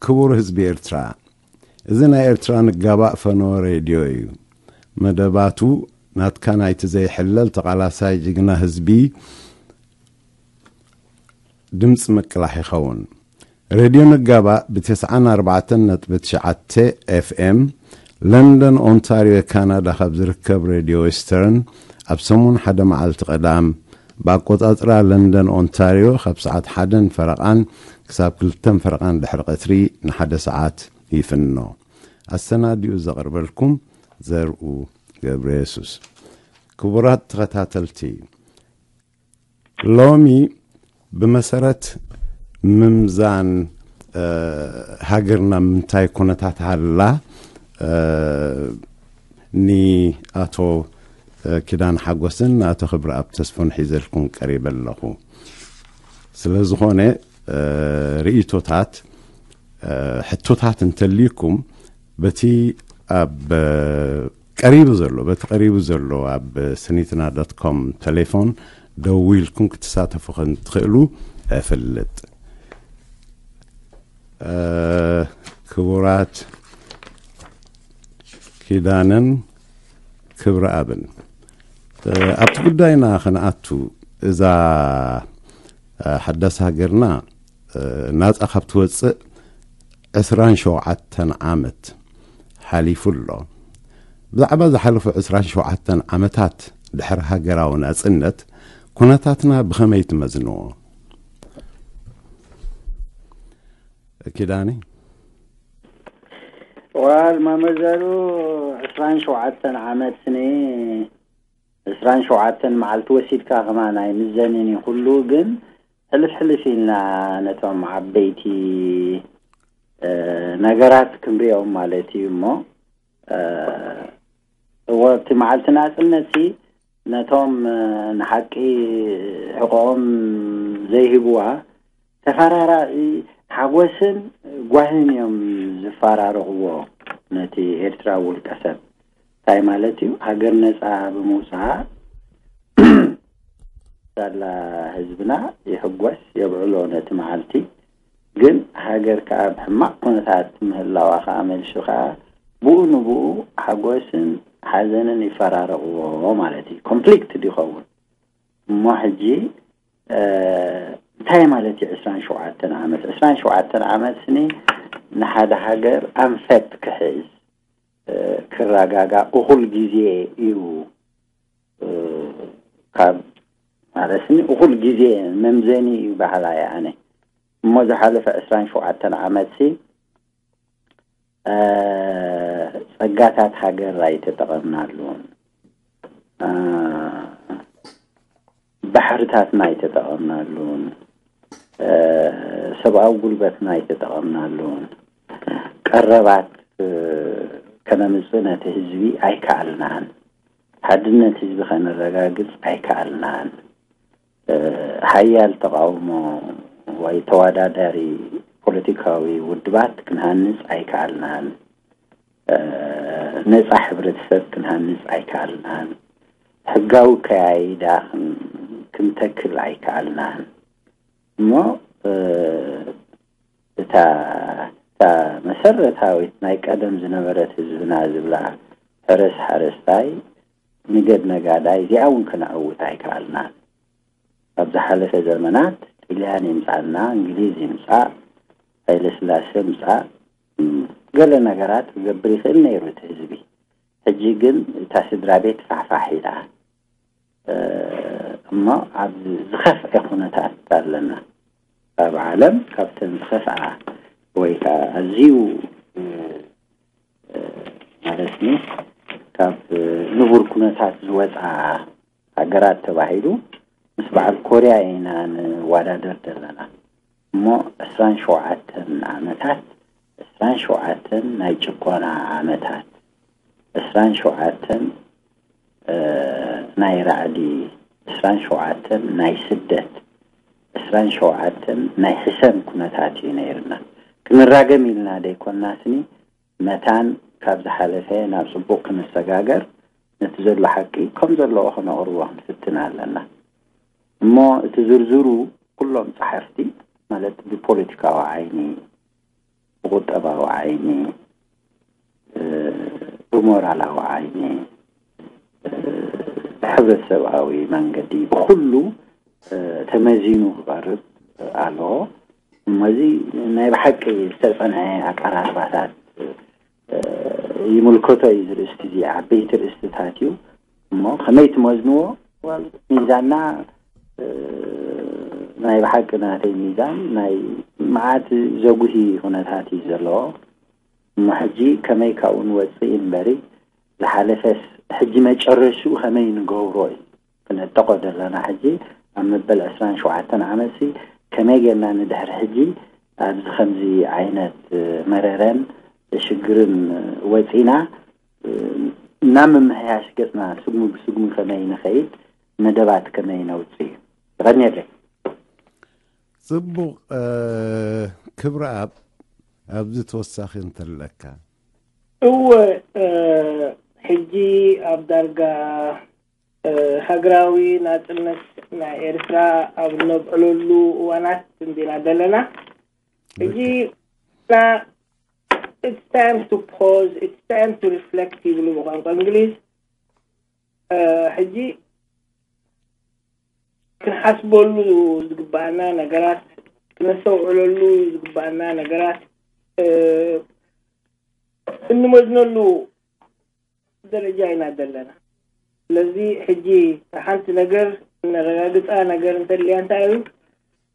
ክቡር ህዝቢ ኤርትራ፣ እዚ ናይ ኤርትራ ንጋባእ ፈነወ ሬድዮ እዩ። መደባቱ ናትካ ናይቲ ዘይሕለል ተቓላሳይ ጅግና ህዝቢ ድምፂ ምቅላሕ ይኸውን። ሬድዮ ንጋባእ ብ94.9 ኤፍኤም ለንደን ኦንታሪዮ ካናዳ ካብ ዝርከብ ሬድዮ ዌስተርን ኣብ ሰሙን ሓደ መዓልቲ ቀዳም ብኣቆጻጽራ ለንደን ኦንታሪዮ ካብ ሰዓት ሓደን ፈረቓን ክሳብ ክልተን ፈረቓን ድሕሪ ቀትሪ ንሓደ ሰዓት ይፍኖ። ኣሰናዲኡ ዘቕርበልኩም ዘርኡ ገብረ የሱስ። ክቡራት ተኸታተልቲ፣ ሎሚ ብመሰረት ምምዛን ሃገርና ምንታይ ኩነታት ሃላ ንኣቶ ኪዳን ሓጎስን ንኣቶ ክብረኣብ ተስፎን ሒዘልኩም ቀሪበ ኣለኹ። ስለ ዝኾነ ርእይቶታት፣ ሕቶታት እንተልዩኩም በቲ ኣብ ቀሪቡ ዘሎ በቲ ቀሪቡ ዘሎ ኣብ ስኒትና ዶት ኮም ቴሌፎን ደዊልኩም ክትሳተፉ ከም ትኽእሉ እፍልጥ። ክቡራት ኪዳንን ክብረኣብን፣ ኣብቲ ጉዳይና ክንኣቱ፣ እዛ ሓዳስ ሃገርና ናጻ ካብ ትወጽእ ዕስራን ሸውዓተን ዓመት ሓሊፉ ኣሎ። ብዛዕባ ዝሓለፉ ዕስራን ሸውዓተን ዓመታት ድሕሪ ሃገራዊ ናጽነት ኩነታትና ብኸመይ ትመዝንዎ? ኪዳኒ። ዋል ማመዛሉ ዕስራን ሸውዓተን ዓመት ስኒ ዕስራን ሸውዓተን መዓልቲ ወሲድካ ከማን ኣይምዘንን እዩ ኩሉ፣ ግን ሕልፍ ሕልፍ ኢልና ነቶም ዓበይቲ ነገራት ክንሪኦም ማለት እዩ። እሞ እወ እቲ መዓልቲ ናፅነት ሲ ነቶም ንሓቂ ሕቆኦም ዘይህብዋ ተፈራራኢ ሓጎስን ጓህን እዮም ዝፈራረቕዎ ነቲ ኤርትራ ውልቀ ሰብ። እንታይ ማለት እዩ? ሃገር ነፃ ብምውፃኣ ሳላ ህዝብና ይሕጎስ የብዕሎ ነቲ መዓልቲ። ግን ሃገር ከዓ ብሕማቕ ኩነታት ምህላዋ ከዓ መልሱ ከዓ ብኡ ንብኡ ሓጎስን ሓዘንን ይፈራረቕዎ ማለት እዩ። ኮንፍሊክት ይኸውን። እሞ ሕጂ እንታይ ማለት እዩ ዕስራን ሸውዓተን ዓመት? ዕስራን ሸውዓተን ዓመት ስኒ ንሓደ ሃገር ኣንፈት ክሕዝ ክረጋጋ እኹል ግዜ እዩ። ካብ ማለት ስኒ እኹል ግዜ መምዘኒ እዩ ባህላ እየ ኣነ። እሞ ዝሓለፈ ዕስራን ሸውዓተን ዓመት ሲ ጸጋታት ሃገር ኣይተጠቐምናሉን፣ ባሕርታትና ኣይተጠቐምናሉን፣ ሰብኣዊ ጉልበትና ኣይተጠቐምናሉን፣ ቀረባት ከነምጽእ ነቲ ህዝቢ ኣይከኣልናን፣ ሓድነት ህዝቢ ከነረጋግጽ ኣይከኣልናን። ሓያል ተቓውሞ ወይ ተወዳዳሪ ፖለቲካዊ ውድባት ክንሃንጽ ኣይከኣልናን። ነጻ ሕብረተሰብ ክንሃንጽ ኣይከኣልናን። ሕጋዊ ከያይዳ ክንተክል ኣይከኣልናን። እሞ እታ እታ መሰረታዊት ናይ ቀደም ዝነበረት ህዝብና ዝብላ ሕረስ ሓረስታይ ንገድ ነጋዳይ እዚኣ እውን ክነዕውት ኣይከኣልናን። ኣብ ዝሓለፈ ዘመናት ጥልያን ይምፃና፣ እንግሊዝ ይምፃእ፣ ሃይለስላሴ ምፃእ፣ ገለ ነገራት ክገብር ይኽእል ነይሩ እቲ ህዝቢ። ሕጂ ግን እታ ስድራ ቤት ፋሕፋሕ ኢላ እሞ ኣብ ዝኸፍአ ኩነታት ኣለና። ኣብ ዓለም ካብተን ዝኸፍኣ ወይ ከዓ ኣዝዩ ማለት ካብ ንቡር ኩነታት ዝወፃ ሃገራት ተባሂሉ ምስ በዓል ኮርያ ኢና ንወዳደር ዘለና። እሞ ዕስራን ሸውዓተን ዓመታት፣ ዕስራን ሸውዓተን ናይ ጭቆና ዓመታት፣ ዕስራን ሸውዓተን ናይ ራዕዲ፣ ዕስራን ሸውዓተን ናይ ስደት፣ ዕስራን ሸውዓተን ናይ ሕሰም ኩነታት እዩ ነይርና። ክንራገም ኢልና ደይኮንና ስኒ መታን ካብ ዝሓለፈ ናብ ጽቡቕ ክንሰጋገር ነቲ ዘሎ ሓቂ ከም ዘለዎ ከነቕርቦ ክንፍትን ኣለና። እሞ እቲ ዝርዝሩ ኩሎም ጸሓፍቲ ማለት ብፖለቲካዊ ዓይኒ ብቁጠባዊ ዓይኒ፣ ብሞራላዊ ዓይኒ፣ ብሕብረተሰብኣዊ መንገዲ፣ ብኩሉ ተመዚኑ ክቐርብ ኣለዎ። እሞዚ ናይ ብሓቂ ዝተጸንዐ ኣቀራርባታት ይምልከቶ እዩ። ዝርእስቲ እዚ ዓበይቲ ርእስትታት እዩ። እሞ ከመይ ትመዝንዎ? ሚዛንና ናይ ብሓቂ ናተይ ሚዛን ናይ መዓት ዘጉሂ ኩነታት እዩ ዘለዎ። እሞ ሕጂ ከመይ ካብኡ ንወፅእ እምበሪ፣ ዝሓለፈስ ሕጂ መጨረሽኡ ከመይ ንገብሮ እዩ ክነጠቆ ዘለና። ሕጂ ኣብ መበል ዕስራን ሸውዓተን ዓመትሲ ከመይ ጌርና ንድሕሪ ሕጂ ኣብዚ ከምዚ ዓይነት መረረን ሽግርን ወፂና ናብ ምምሕያሽ ገፅና ስጉሚ ብስጉሚ ከመይ ንኸይድ፣ መደባት ከመይ ነውፅእ እዩ። ይቐንየለይ። ጽቡቕ። ክብረኣብ፣ ኣብዚ ተወሳኺ እንተለካ? እወ፣ ሕጂ ኣብ ዳርጋ ሃገራዊ ናጽነት ናይ ኤርትራ ኣብ ነብዕለሉ እዋናት እንዲና ዘለና። ሕጂ ና it's time to pause, it's time to reflect ይብሉ ብቋንቋ እንግሊዝ። ሕጂ ክንሓስበሉ ዝግባኣና ነገራት፣ ክነስተውዕለሉ ዝግባኣና ነገራት፣ እንመዝነሉ ደረጃ ኢና ዘለና። ስለዚ ሕጂ ሓንቲ ነገር እነረጋግፃ ነገር እንተልያ እንታይ እዩ?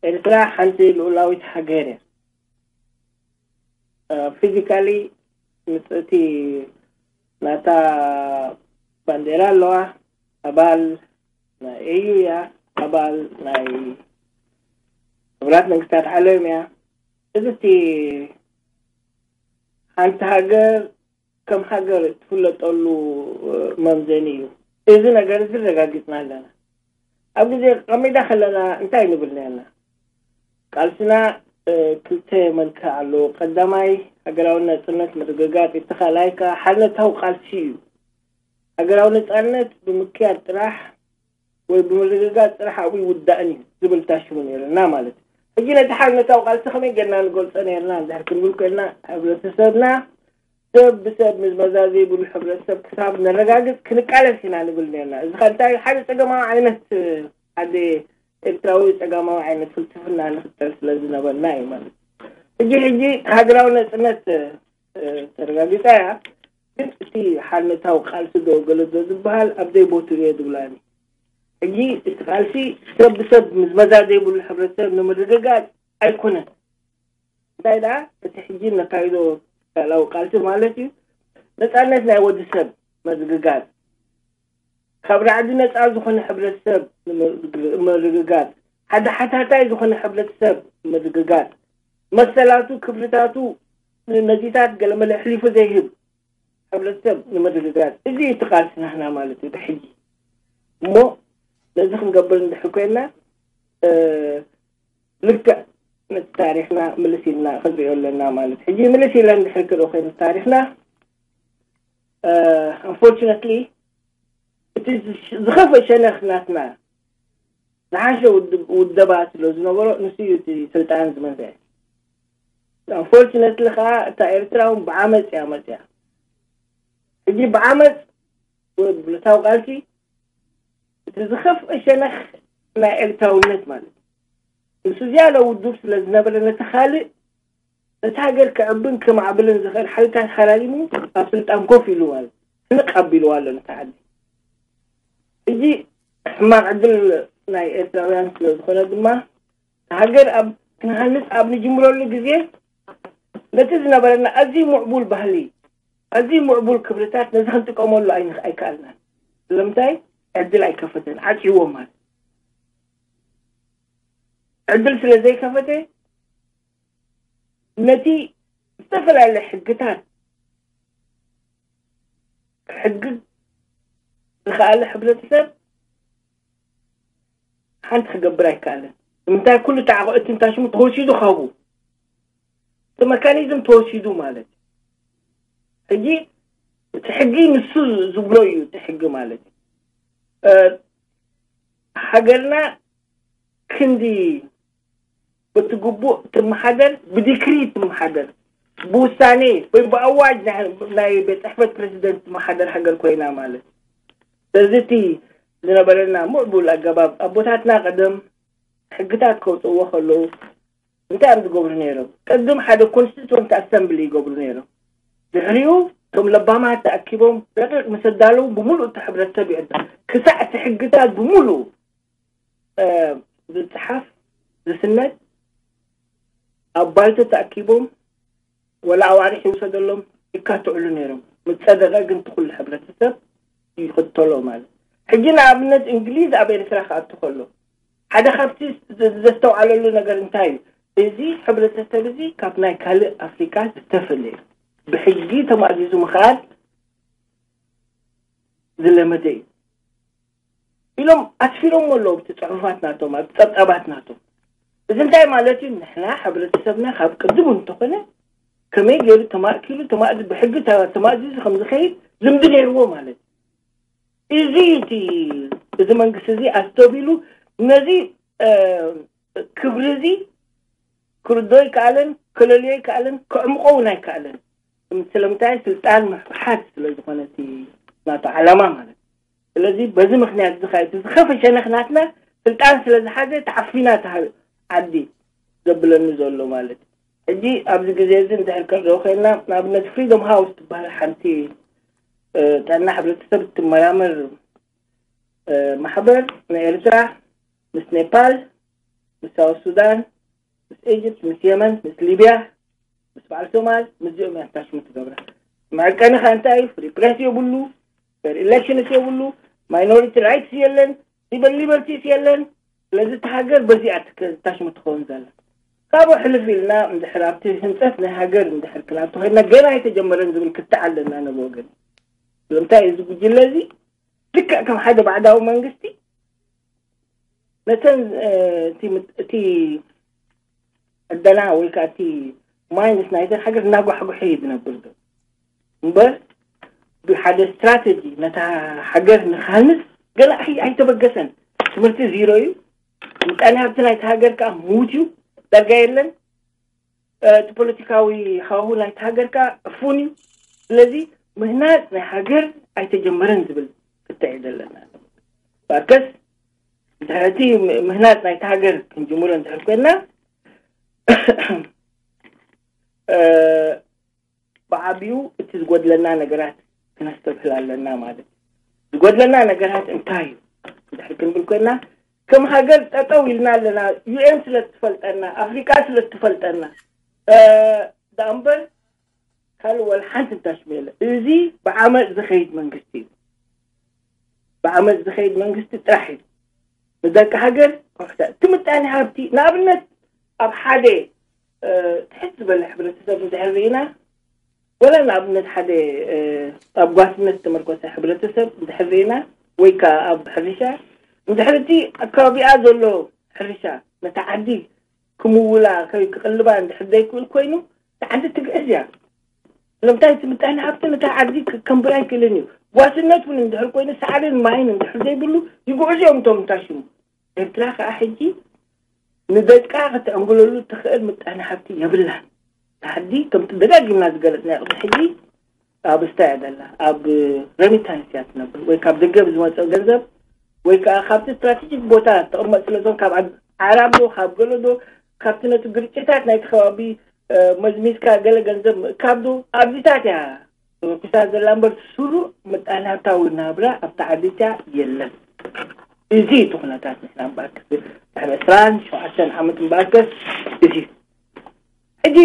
ኤርትራ ሓንቲ ልኡላዊት ሃገር እያ። ፊዚካሊ ምጽእቲ ናታ ባንዴራ ኣለዋ። ኣባል ናይ ኤዩ እያ። ኣባል ናይ ሕቡራት መንግስታት ዓለም እያ። እዚ እቲ ሓንቲ ሃገር ከም ሃገር እትፍለጠሉ መምዘኒ እዩ። እዚ ነገር እዚ ረጋጊፅና ኣለና። ኣብ ግዜ ቀሚዳ ከለና እንታይ ንብል ነርና? ቃልስና ክልተ መልክዕ ኣለዎ። ቀዳማይ ሃገራዊ ናጽነት ምርግጋጽ፣ እቲ ካልኣይ ከኣ ሓርነታዊ ቃልሲ እዩ። ሃገራዊ ነጻነት ብምክያድ ጥራሕ ወይ ብምርግጋጽ ጥራሕ ኣብኡ ይውዳእን እዩ ዝብል ታሽሙ ነርና ማለት እዩ። ሕጂ ነቲ ሓርነታዊ ቃልሲ ከመይ ጌርና ንገልጾ ነርና እንድሕር ክንብል ኮይንና፣ ሕብረተሰብና ሰብ ብሰብ ምዝመዛ ዘይብሉ ሕብረተሰብ ክሳብ ነረጋግጽ ክንቃለስ ኢና ንብል ነርና። እዚ ከ እንታይ ሓደ ጸገማዊ ዓይነት ሓደ ኤርትራዊ ጸጋማዊ ዓይነት ፍልስፍና ንኽተል ስለ ዝነበርና እዩ ማለት እዩ። ሕጂ ሕጂ ሃገራዊ ነጽነት ተረጋጊጻ እያ፣ ግን እቲ ሓርነታዊ ቃልሲ ዶ ገለ ዶ ዝበሃል ኣብ ዘይቦትኡ እየ ዝብላኒ። ሕጂ እቲ ቃልሲ ሰብ ብሰብ ምዝመዛ ዘይብሉ ሕብረተሰብ ንምርግጋጽ ኣይኮነን። እንታይ ደኣ እቲ ሕጂ ነካይዶ ትካላዊ ቃልሲ ማለት እዩ፣ ነጻነት ናይ ወዲ ሰብ ምርግጋጽ፣ ካብ ራዕዲ ነጻ ዝኾነ ሕብረተሰብ ምርግጋጽ፣ ሓደ ሓታታይ ዝኾነ ሕብረተሰብ ምርግጋጽ፣ መሰላቱ ክብርታቱ ነዚታት ገለመለ ኣሕሊፉ ዘይህብ ሕብረተሰብ ንምርግጋጽ፣ እዚ እዩ እቲ ቃልሲ ናህና ማለት እዩ። ሕጂ እሞ ነዚ ክንገብር እንድሕር ኮይና ልክዕ ነቲ ታሪኽና ምልስ ኢልና ክንሪኦ ኣለና ማለት። ሕጂ ምልስ ኢለ እንድሕር ክርኢ ኮይኑ ታሪኽና፣ unfortunately፣ እቲ ዝኸፍእ ሸነኽ ናትና ዝሓሸ ውድባ ስለ ዝነበሮ ንሱ እዩ እቲ ስልጣን ዝመዘ። Unfortunately ከዓ እታ ኤርትራ እውን ብዓመፅ እያ መፅያ። ሕጂ ብዓመፅ ወይ ብብረታዊ ቃልሲ እቲ ዝኸፍእ ሸነኽ ናይ ኤርትራውነት ማለት እዩ። ንሱ ዝያዳ ውዱብ ስለ ዝነበረ ነቲ ካልእ ነቲ ሃገር ክዕብን ክማዕብልን ዝኽእል ሓይልታት ሓላሊሙ ኣብ ስልጣን ኮፍ ኢሉ ማለት ሕንቕ ኣቢልዋ ኣሎ ነቲ ዓዲ። ሕጂ ሕማቕ ዕድል ናይ ኤርትራውያን ስለ ዝኾነ ድማ ሃገር ኣብ ክንሃንጽ ኣብ ንጅምረሉ ግዜ ነቲ ዝነበረና ኣዝዩ ምዕቡል ባህሊ፣ ኣዝዩ ምዕቡል ክብርታት ነዚ ክንጥቀመሉ ኣይከኣልናን። ስለምንታይ ዕድል ኣይከፈተን፣ ዓጽይዎ ማለት። ዕድል ስለ ዘይከፈተ ነቲ ዝተፈላለየ ሕግታት ክሕግግ ዝኸኣለ ሕብረተሰብ ሓንቲ ክገብር ኣይከኣለን። ንምንታይ ኩሉ ተዓቕዕቲ እንታሽሙ ተወሲዱ ካብኡ እቲ መካኒዝም ተወሲዱ ማለት እዩ። ሕጂ እቲ ሕጊ ንሱ ዝብሎ እዩ እቲ ሕጊ ማለት እዩ። ሃገርና ክንዲ በቲ ግቡእ ትመሓደር፣ ብዲክሪ ትመሓደር፣ ብውሳኔ ወይ ብኣዋጅ ናይ ቤት ጽሕፈት ፕሬዚደንት መሓደር ሃገር ኮይና ማለት። ስለዚ እቲ ዝነበረና ምዕቡል ኣገባብ ኣቦታትና ቀደም ሕግታት ከውፅዎ ከለዉ እንታይ እዮም ዝገብሩ ነይሮም? ቅድም ሓደ ኮንስቲቱንት ኣሰምብሊ ይገብሩ ነይሮም። ድሕሪኡ እቶም ለባማት ተኣኪቦም ረቂቕ ምስ ኣዳለዉ ብምሉእ እቲ ሕብረተሰብ ይዕዳ። ክሳዕ እቲ ሕግታት ብምሉእ ዝፅሓፍ ዝስነድ ኣብ ባይቶ ተኣኪቦም ወላ ኣዋርሕ ይውሰደሎም ይካትዕሉ ነይሮም። ምስ ጸደቐ ግን እቲ ኩሉ ሕብረተሰብ ይኽተሎ ማለት። ሕጂ ንኣብነት እንግሊዝ ኣብ ኤርትራ ክኣቱ ከሎ ሓደ ካብቲ ዘስተውዓለሉ ነገር እንታይ እዩ? እዚ ሕብረተሰብ እዚ ካብ ናይ ካልእ ኣፍሪቃ ዝተፈለየ ብሕጊ ተማእዚዙ ምኽኣል ዝለመደ እዩ ኢሎም ኣስፊሮም ኣለዉ። ኣብቲ ጽሑፋት ናቶም ኣብቲ ጸብጻባት ናቶም እዚ እንታይ ማለት እዩ? ንሕና ሕብረተሰብና ካብ ቅድሙ እንተኾነ ከመይ ገይሩ ተማእኪሉ ተማእዚ ብሕጊ ተማእዚዙ ከም ዝኸይድ ልምዲ ነይርዎ ማለት እዩ። እዚ እቲ እዚ መንግስቲ እዚ ኣስተቢሉ ነዚ ክብሪ እዚ ክርዶ ይከኣለን ከለልዮ ይከኣለን ክዕምቆ እውን ኣይከኣለን። ስለምንታይ? ስልጣን ምሕሓዝ ስለ ዝኾነ እቲ ናቱ ዓላማ ማለት። ስለዚ በዚ ምክንያት እዚ ከኣ እቲ ዝኸፈ ሸነኽ ናትና ስልጣን ስለ ዝሓዘ ተዓፊና እታ ዓዲ ዘብለኒ ዘሎ ማለት። ሕጂ ኣብዚ ግዜ እዚ እንድሕር ክንሪኦ ኮይንና ንኣብነት ፍሪዶም ሃውስ ትበሃል ሓንቲ ጥዕና ሕብረተሰብ እትመራመር ማሕበር ንኤርትራ ምስ ኔፓል ምስ ሳውት ሱዳን ምስ ኢጅፕት ምስ የመን ምስ ሊብያ ምስ በዓል ሶማል ምስዚኦም እያ ኣታችመንት ትገብራ። መዐቀኒ ከ እንታይ እዩ? ፍሪ ፕሬስ የብሉ፣ ፌር ኢሌክሽንስ የብሉ፣ ማይኖሪቲ ራይትስ የለን፣ ሲቪል ሊበርቲስ የለን። ስለዚ እቲ ሃገር በዚኣ ኣታችመንት ትኸውን ዘላ። ካብኡ ሕልፍ ኢልና እንድሕር ኣብቲ ህንፀት ናይ ሃገር እንድሕር ክናብ ተኸድና ገና ኣይተጀመረን ዝብል ክትዕ ኣለና። ነብ ወገን ስለምንታይ እዚ ጉጅለ እዚ ልክዕ ከም ሓደ ባዕዳዊ መንግስቲ ነተን እቲ ዕደና ወይ ከዓ እቲ ማይንስ ናይተን ሃገር እናጓሕጉሐ እዩ ዝነብር ዘሎ እምበር ብሓደ ስትራተጂ ነታ ሃገር ንካንስ ገና ኣይተበገሰን። ትምህርቲ ዚሮ እዩ። ምጣኔ ሃብቲ ናይቲ ሃገር ከዓ ምዉት እዩ። ዳርጋ የለን። እቲ ፖለቲካዊ ሃዋሁ ናይቲ ሃገር ከዓ እፉን እዩ። ስለዚ ምህናፅ ናይ ሃገር ኣይተጀመረን ዝብል ክትዕ እዩ ዘለና። ባርከስ ድሕርቲ ምህናፅ ናይቲ ሃገር ክንጅምሮ እንድሕር ኮይና ብዓብዩ እቲ ዝጎድለና ነገራት ክነስተብህል ኣለና ማለት እዩ። ዝጎድለና ነገራት እንታይ እዩ እንድሕር ክንብል ኮይና ከም ሃገር ጠጠው ኢልና ኣለና። ዩኤን ስለ ትፈልጠና ኣፍሪቃ ስለ ትፈልጠና ዳእምበር ካልእ ወላ ሓንቲ እንታሽም የለ። እዚ ብዓመፅ ዝኸይድ መንግስቲ እዩ። ብዓመፅ ዝኸይድ መንግስቲ ጥራሕ እዩ ንደቂ ሃገር ክሕተ እቲ ምጣኔ ሃብቲ ንኣብነት ኣብ ሓደ ትሕት ዝበለ ሕብረተሰብ እንድሕር ርኢና ወላ ንኣብነት ሓደ ኣብ ጓስነት ዝተመርኮሰ ሕብረተሰብ እንድሕር ርኢና ወይ ከዓ ኣብ ሕርሻ እንድሕር እቲ ኣከባቢኣ ዘሎ ሕርሻ ነታ ዓዲ ክምውላ ክቅልባ እንድሕር ዘይክእል ኮይኑ እቲ ዓዲ ትግዕዝ እያ። ስለምንታይ እቲ ምጣኔ ሃብቲ ነታ ዓዲ ከንብር ኣይክእልን እዩ። ጓስነት እውን እንድሕር ኮይኑ ሳዕርን ማይን እንድሕር ዘይብሉ ይጉዕዙ እዮም እቶም እንታሽሙ። ኤርትራ ከዓ ሕጂ ንደቃ ክትዕንግለሉ ትኽእል ምጣኔ ሃብቲ የብላን። ሓዲ ከምቲ ደጋጊምና ዝገለጽና ቅድሚ ሕጂ ኣብ ስታ እያ ዘላ ኣብ ረሚታንስ እያ ትነብር ወይ ካብ ደገብ ዝመፀ ገንዘብ ወይ ከዓ ካብቲ ስትራቴጂክ ቦታ ተቐመጥ ስለዞን ካብ ዓራብ ዶ ካብ ገሎ ዶ ካብቲ ነቲ ግርጭታት ናይቲ ከባቢ መዝሚዝካ ገለ ገንዘብ ምእካብ ዶ ኣብዚታት እያ ተመርኩሳ ዘላ እምበር ስሩዕ ምጣኔ ሃብታዊ ናብራ ኣብታ ዓዲታ የለን። እዚ እቲ ኩነታት ንሕና እምበኣር ድሕሪ ዕስራን ሸውዓተን ዓመት እምበኣርከስ እዚ ሕጂ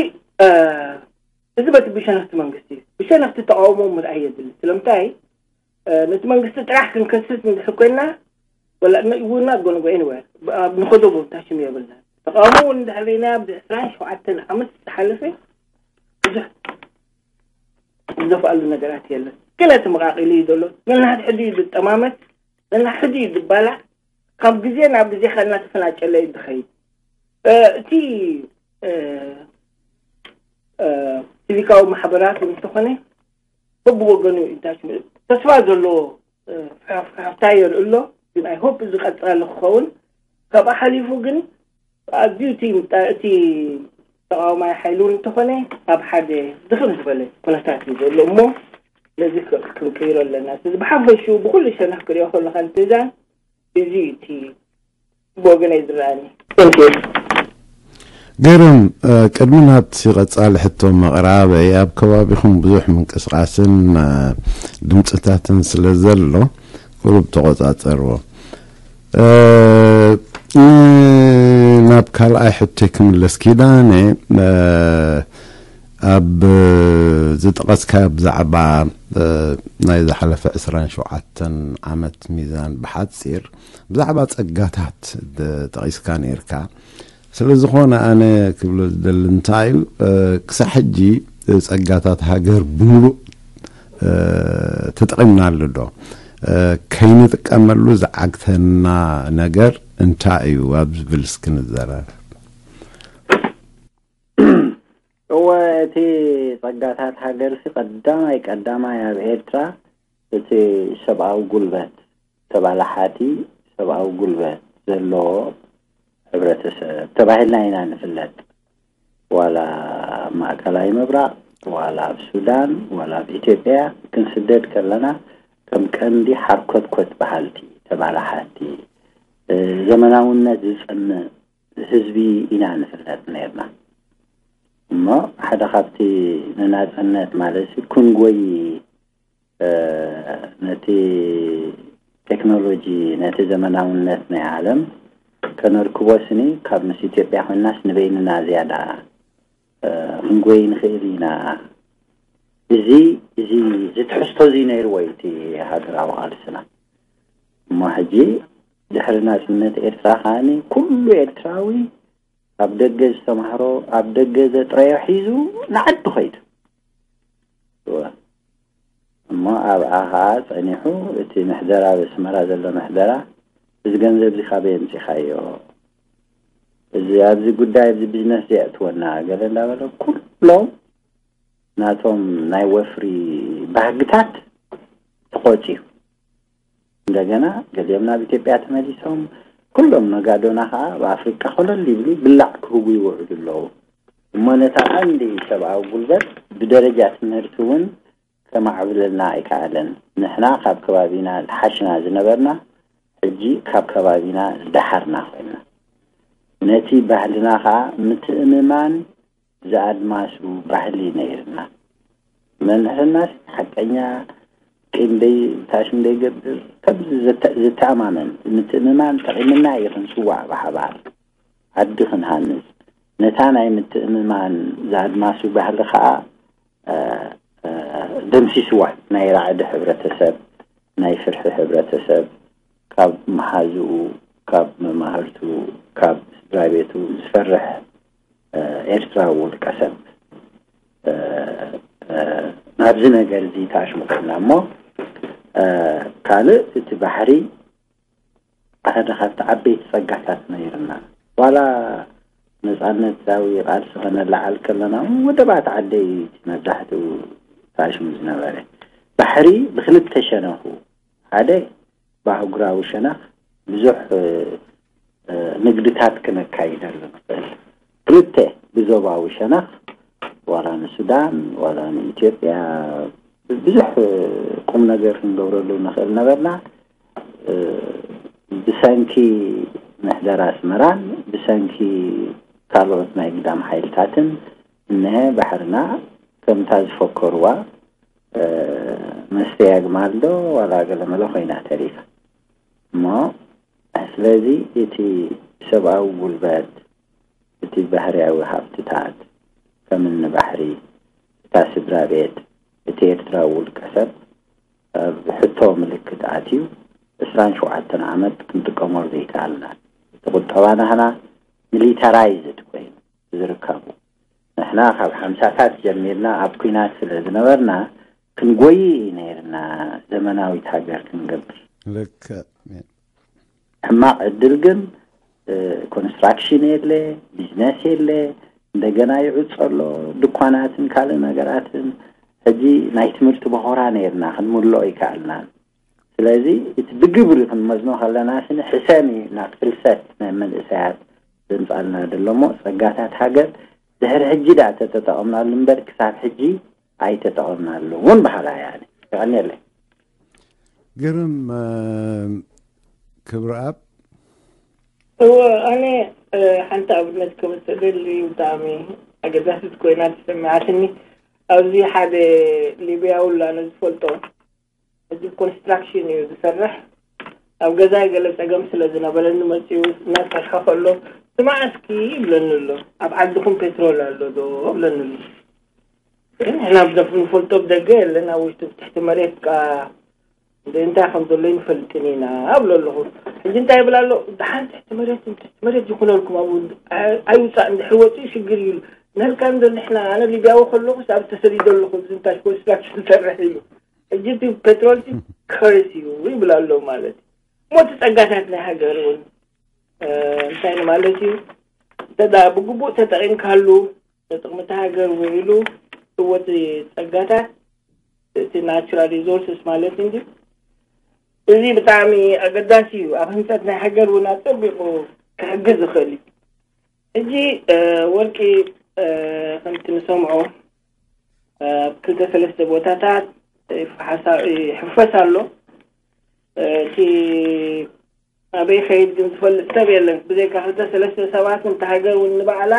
እዚ በቲ ብሸነኽቲ መንግስቲ እዩ። ብሸነኽቲ ተቃውሞ ምርኣይ የድሊ። ስለምንታይ ነቲ መንግስቲ ጥራሕ ክንከስስ እንድሕር ኮይና ወላ እውና ጎንጎ ኤንወር ንኸዶ ቦታሽም የብልና። ተቃውሞ እውን እንድሕር ርኢና ብዕስራን ሸውዓተን ዓመት ዝሓለፈ ብዙሕ ዝደፍኣሉ ነገራት የለን። ግን እቲ መቃቂሉ እዩ ዘሎ። ነናሕድሕዱ እዩ ዝጠማመት፣ ነናሕድሕዱ እዩ ዝባላዕ። ካብ ግዜ ናብ ግዜ ከልና ተፈናጨለ እዩ ዝኸይድ። እቲ ሲቪካዊ ማሕበራት እንተኾነ በብወገኑ እዩ ተስፋ ዘለዎ ሓፍታ የርኢ ኣሎ። ግን ኣይ ሆፕ እዚ ቀፃሊ ክኸውን። ካብኣ ሓሊፉ ግን ኣዝዩ እቲ ተቃዋማይ ሓይሊ እውን እንተኾነ ኣብ ሓደ ድኽም ዝበለ ኩነታት እዩ ዘሎ እሞ ስለዚ ክንቅይሮ ኣለና። ስለዚ ብሓፈሽኡ ብኩሉ ሸነኽ ክሪኦ ከለካ ንትዛን እዚ እቲ ብወገነይ ዝረኣኒ። ገርም፣ ቅድሚ ናብቲ ቀጻሊ ሕቶ ምቕራበይ ኣብ ከባቢኹም ብዙሕ ምንቅስቃስን ድምፅታትን ስለ ዘሎ ቁሩብ ተቆጻጸርዎ። ናብ ካልኣይ ሕቶይ ክምለስ። ኪዳነ፣ ኣብ ዝጠቐስካዮ ብዛዕባ ናይ ዝሓለፈ ዕስራን ሸውዓተን ዓመት ሚዛን ብሓፂር ብዛዕባ ጸጋታት ጠቒስካ ነይርካ። ስለ ዝኾነ ኣነ ክብሎ ዝደሊ እንታይ እዩ፣ ክሳብ ሕጂ ጸጋታት ሃገር ብምሉእ ተጠቒምናሉ ዶ? ከይንጥቀመሉ ዝዓግተና ነገር እንታይ እዩ ኣብ ዝብል እስኪ ንዘራረብ። እወ፣ እቲ ጸጋታት ሃገርሲ ቀዳማይ ቀዳማይ ኣብ ኤርትራ እቲ ሰብኣዊ ጉልበት፣ ተባላሓቲ ሰብኣዊ ጉልበት ዘለዎ ሕብረተሰብ ተባሂልና ኢና ንፍለጥ። ዋላ ኣብ ማእከላይ ምብራቕ፣ ዋላ ኣብ ሱዳን፣ ዋላ ኣብ ኢትዮጵያ ክንስደድ ከለና ከም ቀንዲ ሓርኮትኮት በሃልቲ፣ ተባላሓቲ፣ ዘመናውነት ዝጸምእ ህዝቢ ኢና ንፍለጥ ነርና። እሞ ሓደ ካብቲ ንናጽነት ማለት ክንጎይ ነቲ ቴክኖሎጂ ነቲ ዘመናውነት ናይ ዓለም ከነርክቦ ስኒ ካብ ምስ ኢትዮጵያ ኮይናስ ንበይንና ዝያዳ ክንጎይ ንኽእል ኢና። እዚ እዚ ዝትሕዝቶ እዚ ነይርዎ እቲ ሃገራዊ ቃልስና። እሞ ሕጂ ድሕሪ ናጽነት ኤርትራ ከዓኒ ኩሉ ኤርትራዊ ኣብ ደገ ዝተማህሮ ኣብ ደገ ዘጥረዮ ሒዙ ንዓዲ ኸይዱ። እሞ ኣብኣ ኸዓ ጸኒሑ እቲ ምሕደራ ኣብ ኣስመራ ዘሎ ምሕደራ እዚ ገንዘብ እዚ ካበይ ኣምጺኻዮ? እዚ ኣብዚ ጉዳይ ኣብዚ ቢዝነስ ዘየእትወና ገለ እንዳበለ ኩሎም ናቶም ናይ ወፍሪ ባህግታት ተቆጽዩ። እንደገና ገሊኦም ናብ ኢትዮጵያ ተመሊሶም ኩሎም ነጋዶና ከዓ ኣብ ኣፍሪቃ ኮለል ይብሉ ብላዕ ክህቡ ይውዕሉ ኣለዉ። እሞ ነታ ቀንዲ ሰብኣዊ ጉልበት ብደረጃ ትምህርቲ እውን ከማዕብለልና ኣይከኣለን። ንሕና ካብ ከባቢና ዝሓሽና ዝነበርና ሕጂ ካብ ከባቢና ዝደሓርና ኮይና። ነቲ ባህልና ከዓ ምትእምማን ዝኣድማሱ ባህሊ ነይርና። መምህርናስ ሓቀኛ ቂም ደይ ታሽም ደይገብር ከም ዝተኣማመን ምትእምማን ጠቒምና እዩ ክንስዋዕ ብሓባር ዓዲ ክንሃንጽ ነታ ናይ ምትእምማን ዝኣድማሱ ባህሊ ከዓ ደምሲስዋ። ናይ ራዕዲ ሕብረተሰብ፣ ናይ ፍርሒ ሕብረተሰብ፣ ካብ መሓዝኡ፣ ካብ መማህርቱ፣ ካብ ስድራ ቤቱ ዝፈርሕ ኤርትራዊ ውልቀ ሰብ ናብዚ ነገር እዚ ተኣሽሙ ኮይና እሞ ካልእ እቲ ባሕሪ ሓደ ካብቲ ዓበይቲ ጸጋታት ነይርና። ዋላ ነጻነታዊ ቃልሲ ከነለዓል ከለና እውን ወደባት ዓደይ እቲ መብዛሕትኡ ተኣሽሙ ዝነበረ። ባሕሪ ብክልተ ሸነኹ፣ ሓደ ብኣህጉራዊ ሸነኽ ብዙሕ ንግድታት ክነካይደሉ ንኽእል። ክልተ ብዞባዊ ሸነኽ ዋላ ንሱዳን ዋላ ንኢትዮጵያ ብዙሕ ቁም ነገር ክንገብረሉ ንኽእል ነበርና። ብሰንኪ ምሕደራ ኣስመራን ብሰንኪ ካልኦት ናይ ግዳም ሓይልታትን እነሀ ባሕርና ከምታ ዝፈከርዋ መስተይ ኣግማል ዶ ዋላ ገለመለ ኮይና ተሪፋ። እሞ ስለዚ እቲ ሰብኣዊ ጉልበት፣ እቲ ባህርያዊ ሃብትታት ከም እኒ ባሕሪ፣ እታ ስድራ ቤት፣ እቲ ኤርትራዊ ውልቀ ሰብ ኣብ ሕቶ ምልክት ኣትዩ ዕስራን ሸውዓተን ዓመት ክንጥቀመሉ ዘይከኣልና። እቲ ቁጠባ ናህና ሚሊታራይዝድ ኮይኑ ዝርከቡ። ንሕና ካብ ሓምሳታት ጀሚርና ኣብ ኲናት ስለ ዝነበርና ክንጎይ ነይርና ዘመናዊት ሃገር ክንገብር። ልክዕ። ሕማቕ ዕድል ግን ኮንስትራክሽን የለ፣ ቢዝነስ የለ፣ እንደገና ይዕጾ ኣሎ ድኳናትን ካልእ ነገራትን። ሕጂ ናይ ትምህርቲ በኾራ ነይርና ክንምልኦ ይከኣልናን። ስለዚ እቲ ብግብሪ ክንመዝኖ ከለና ስኒ ሕሰም እዩ ናብ ፍልሰት ናይ መንእሰያት ዘምጻልና ደሎ እሞ ጸጋታት ሃገር ድሕሪ ሕጂ ደኣ ተተጠቐምናሉ እምበር ክሳብ ሕጂ ኣይተጠቐምናሉ እውን በሃላይ እየ ኣነ። የቐንየለይ። ግርም ክብረኣብ። እወ ኣነ ሓንቲ ኣብነት ከምፅእ ደሊ። ብጣዕሚ ኣገዳሲት ኮይና ትስምዓትኒ። ኣብዚ ሓደ ሊብያዊ ኣሎ ኣነ ዝፈልጦ፣ እዚ ኮንስትራክሽን እዩ ዝሰርሕ። ኣብ ገዛይ ገለ ፀገም ስለ ዝነበረኒ መፂኡ እናሰርሐ ከሎ፣ ስማዕ እስኪ ይብለኒ ኣሎ፣ ኣብ ዓድኹም ፔትሮል ኣሎ ዶ እብለኒ ኣሎ። ንሕና ንፈልጦ ብደገ የለን፣ ኣብ ውሽጢ ብትሕቲ መሬት ከዓ እንታይ ከም ዘሎ ይንፈልጥን ኢና እብሎ ኣለኹ። ሕጂ እንታይ ይብል ኣሎ፣ ደሓን ትሕቲ መሬት ትሕቲ መሬት ይኹነልኩም፣ ኣብኡ ኣይውፃእ፣ እንድሕር ወፂኡ ሽግር እዩ። ነልካ እንዶ ንሕና ኣነ ሊብያዊ ከለኹስ ኣብ ተሰዲዶ ኣለኹ፣ እዚ እንታይ ኮንስትራክሽን ዝሰርሕ እዩ። ሕጂ እቲ ፔትሮል ከርስ እዩ ይብል ኣሎ ማለት እዩ። እሞ እቲ ፀጋታት ናይ ሃገር እውን እንታይ ማለት እዩ? እንተ ብግቡእ ተጠቂምካሉ ንጥቕሚ እቲ ሃገር ውዒሉ እወ እቲ ፀጋታት እቲ ናቹራል ሪሶርስስ ማለት እንዲ እዚ ብጣዕሚ ኣገዳሲ እዩ። ኣብ ህንፀት ናይ ሃገር እውን ኣፀቢቑ ክሕግዝ ዝኽእል እዩ። ሕጂ ወርቂ ከምቲ ንሰምዖ ኣብ ክልተ ሰለስተ ቦታታት ይፈሓሳ ይሕፈስ ኣሎ። እቲ ኣበይ ኸይድ ግን ዝፈልጥ ሰብ የለን። ብዘይካ ክልተ ሰለስተ ሰባት እንተ ሃገር እውን ንባዕላ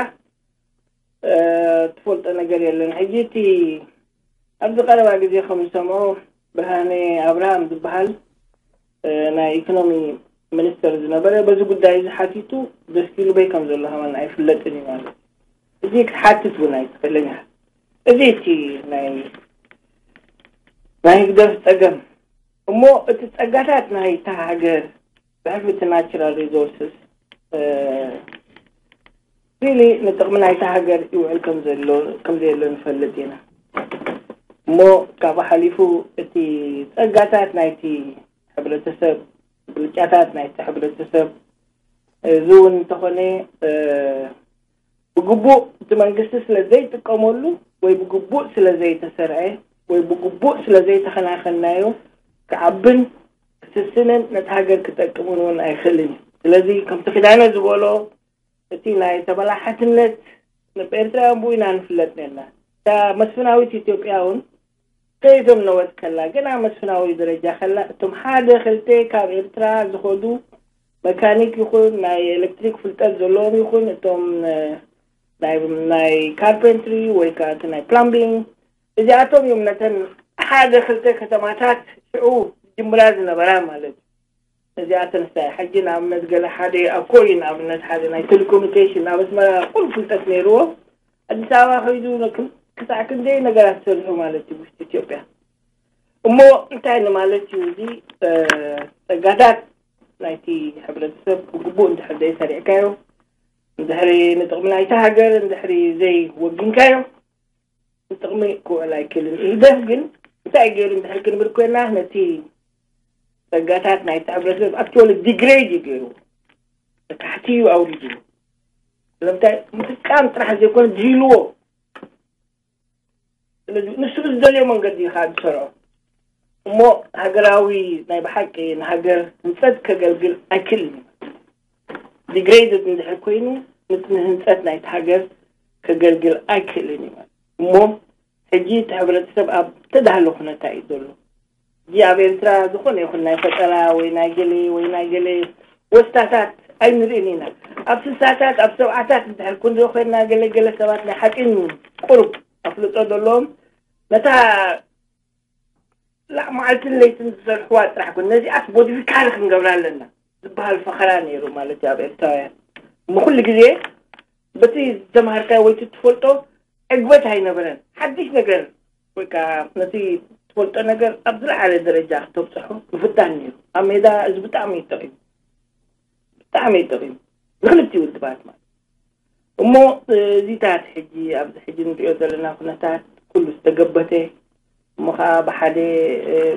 ትፈልጦ ነገር የለን። ሕጂ እቲ ኣብዚ ቀረባ ግዜ ከም ዝሰምዖ ብርሃነ ኣብርሃም ዝበሃል ናይ ኢኮኖሚ ሚኒስተር ዝነበረ በዚ ጉዳይ እዚ ሓቲቱ ደስ ኢሉ በይ ከም ዘሎ ከማን ኣይፍለጥን እዩ ማለት እዚ ክትሓትት እውን ኣይትኽእልን እያ። እዚ እቲ ናይ ናይ ህግደፍ ፀገም እሞ እቲ ፀጋታት ናይ እታ ሃገር ብሕልፊ እቲ ናቹራል ሪሶርስስ ሪሊ ንጥቕሚ ናይታ ሃገር ይውዕል ከም ዘሎ ከም ዘየሎ ንፈልጥ ኢና። እሞ ካብኡ ሓሊፉ እቲ ጸጋታት ናይቲ ሕብረተሰብ፣ ብልጫታት ናይቲ ሕብረተሰብ እዚ እውን እንተኾነ ብግቡእ እቲ መንግስቲ ስለ ዘይጥቀመሉ ወይ ብግቡእ ስለ ዘይተሰርዐ ወይ ብግቡእ ስለ ዘይተኸናኸናዮ ክዓብን ክስስንን ነቲ ሃገር ክጠቅምን እውን ኣይኽእልን እዩ። ስለዚ ከምቲ ኪዳነ ዝበሎ እቲ ናይ ተበላሓትነት ንብ ኤርትራውያን ብኡ ኢና ንፍለጥ ነርና። እታ መስፍናዊት ኢትዮጵያ እውን ከይቶም ነወት ከላ ገና መስፍናዊ ደረጃ ከላ እቶም ሓደ ክልተ ካብ ኤርትራ ዝኸዱ መካኒክ ይኹን ናይ ኤሌክትሪክ ፍልጠት ዘለዎም ይኹን እቶም ናይ ናይ ካርፔንትሪ ወይ ከዓ እቲ ናይ ፕላምቢንግ እዚኣቶም እዮም ነተን ሓደ ክልተ ከተማታት ሽዑ ዝጅምራ ዝነበራ ማለት እዩ። እዚኣተን ስታይ ሕጂ ንኣብነት ገለ ሓደ ኣብ ኮሪ ንኣብነት ሓደ ናይ ቴሌኮሙኒኬሽን ኣብ ኣስመራ ቁሉፍ ፍልጠት ነይርዎ ኣዲስ ኣበባ ከይዱ ክሳዕ ክንደይ ነገራት ሰሪሑ ማለት እዩ ውሽጢ ኢትዮጵያ። እሞ እንታይ ንማለት እዩ እዚ ጸጋታት ናይቲ ሕብረተሰብ ብግቡእ እንድሕር ዘይሰሪዕካዮ እንድሕሪ ንጥቕሚ ናይቲ ሃገር እንድሕሪ ዘይወጊንካዮ ንጥቕሚ ክውዕል ኣይክእልን። ህግደፍ ግን እንታይ ገይሩ እንድሕር ክንብል ኮይና ነቲ ጸጋታት ናይቲ ሕብረተሰብ ኣክቹዋሊ ዲግሬድ እዩ ገይሩ ታሕቲ እዩ ኣውሪዱ። ስለምንታይ ምጥቃም ጥራሕ ዘይኮነ ድልዎ ስለዚ ንሱ ብዝደልዮ መንገዲ እዩ ከዓ ዝሰርዖ እሞ ሃገራዊ ናይ ብሓቂ ንሃገር ህንፀት ከገልግል ኣይክእልን እዩ። ዲግሬድድ እንድሕር ኮይኑ ንህንፀት ናይቲ ሃገር ከገልግል ኣይክእልን እዩ ማለት እሞ ሕጂ እቲ ሕብረተሰብ ኣብ ተዳህለ ኩነታ እዩ ዘሎ። ሕጂ ኣብ ኤርትራ ዝኾነ ይኹን ናይ ፈጠራ ወይ ናይ ገሌ ወይ ናይ ገሌ ወስታታት ኣይንርእን ኢና። ኣብ ስሳታት ኣብ ሰብዓታት እንድሕር ክንሪኦ ኮይንና ገለ ገለ ሰባት ናይ ሓፂን ቁሩብ ኣፍልጦ ዘለዎም ነታ ላዕ መዓልትን ለይትን ዝሰርሕዋ ጥራሕ ኮን ነዚኣስ ቦዲፊካሪ ክንገብራ ኣለና ዝበሃል ፈኸራ ነይሩ ማለት እዩ ኣብ ኤርትራውያን። እሞ ኩሉ ግዜ በቲ ዝተምሃርካዮ ወይ እቲ ትፈልጦ ዕግበት ኣይነበረን። ሓድሽ ነገር ወይ ከዓ ነቲ ትፈልጦ ነገር ኣብ ዝለዓለ ደረጃ ክተብፅሖ ምፍታን ነይሩ። ኣብ ሜዳ እዚ ብጣዕሚ እዩ ጠቒሙ፣ ብጣዕሚ እዩ ጠቒሙ ንክልቲኡ ውድባት ማለት እሞ እዚታት ሕጂ ኣብዚ ሕጂ ንሪኦ ዘለና ኩነታት ኩሉ ዝተገበተ እሞ ከዓ ብሓደ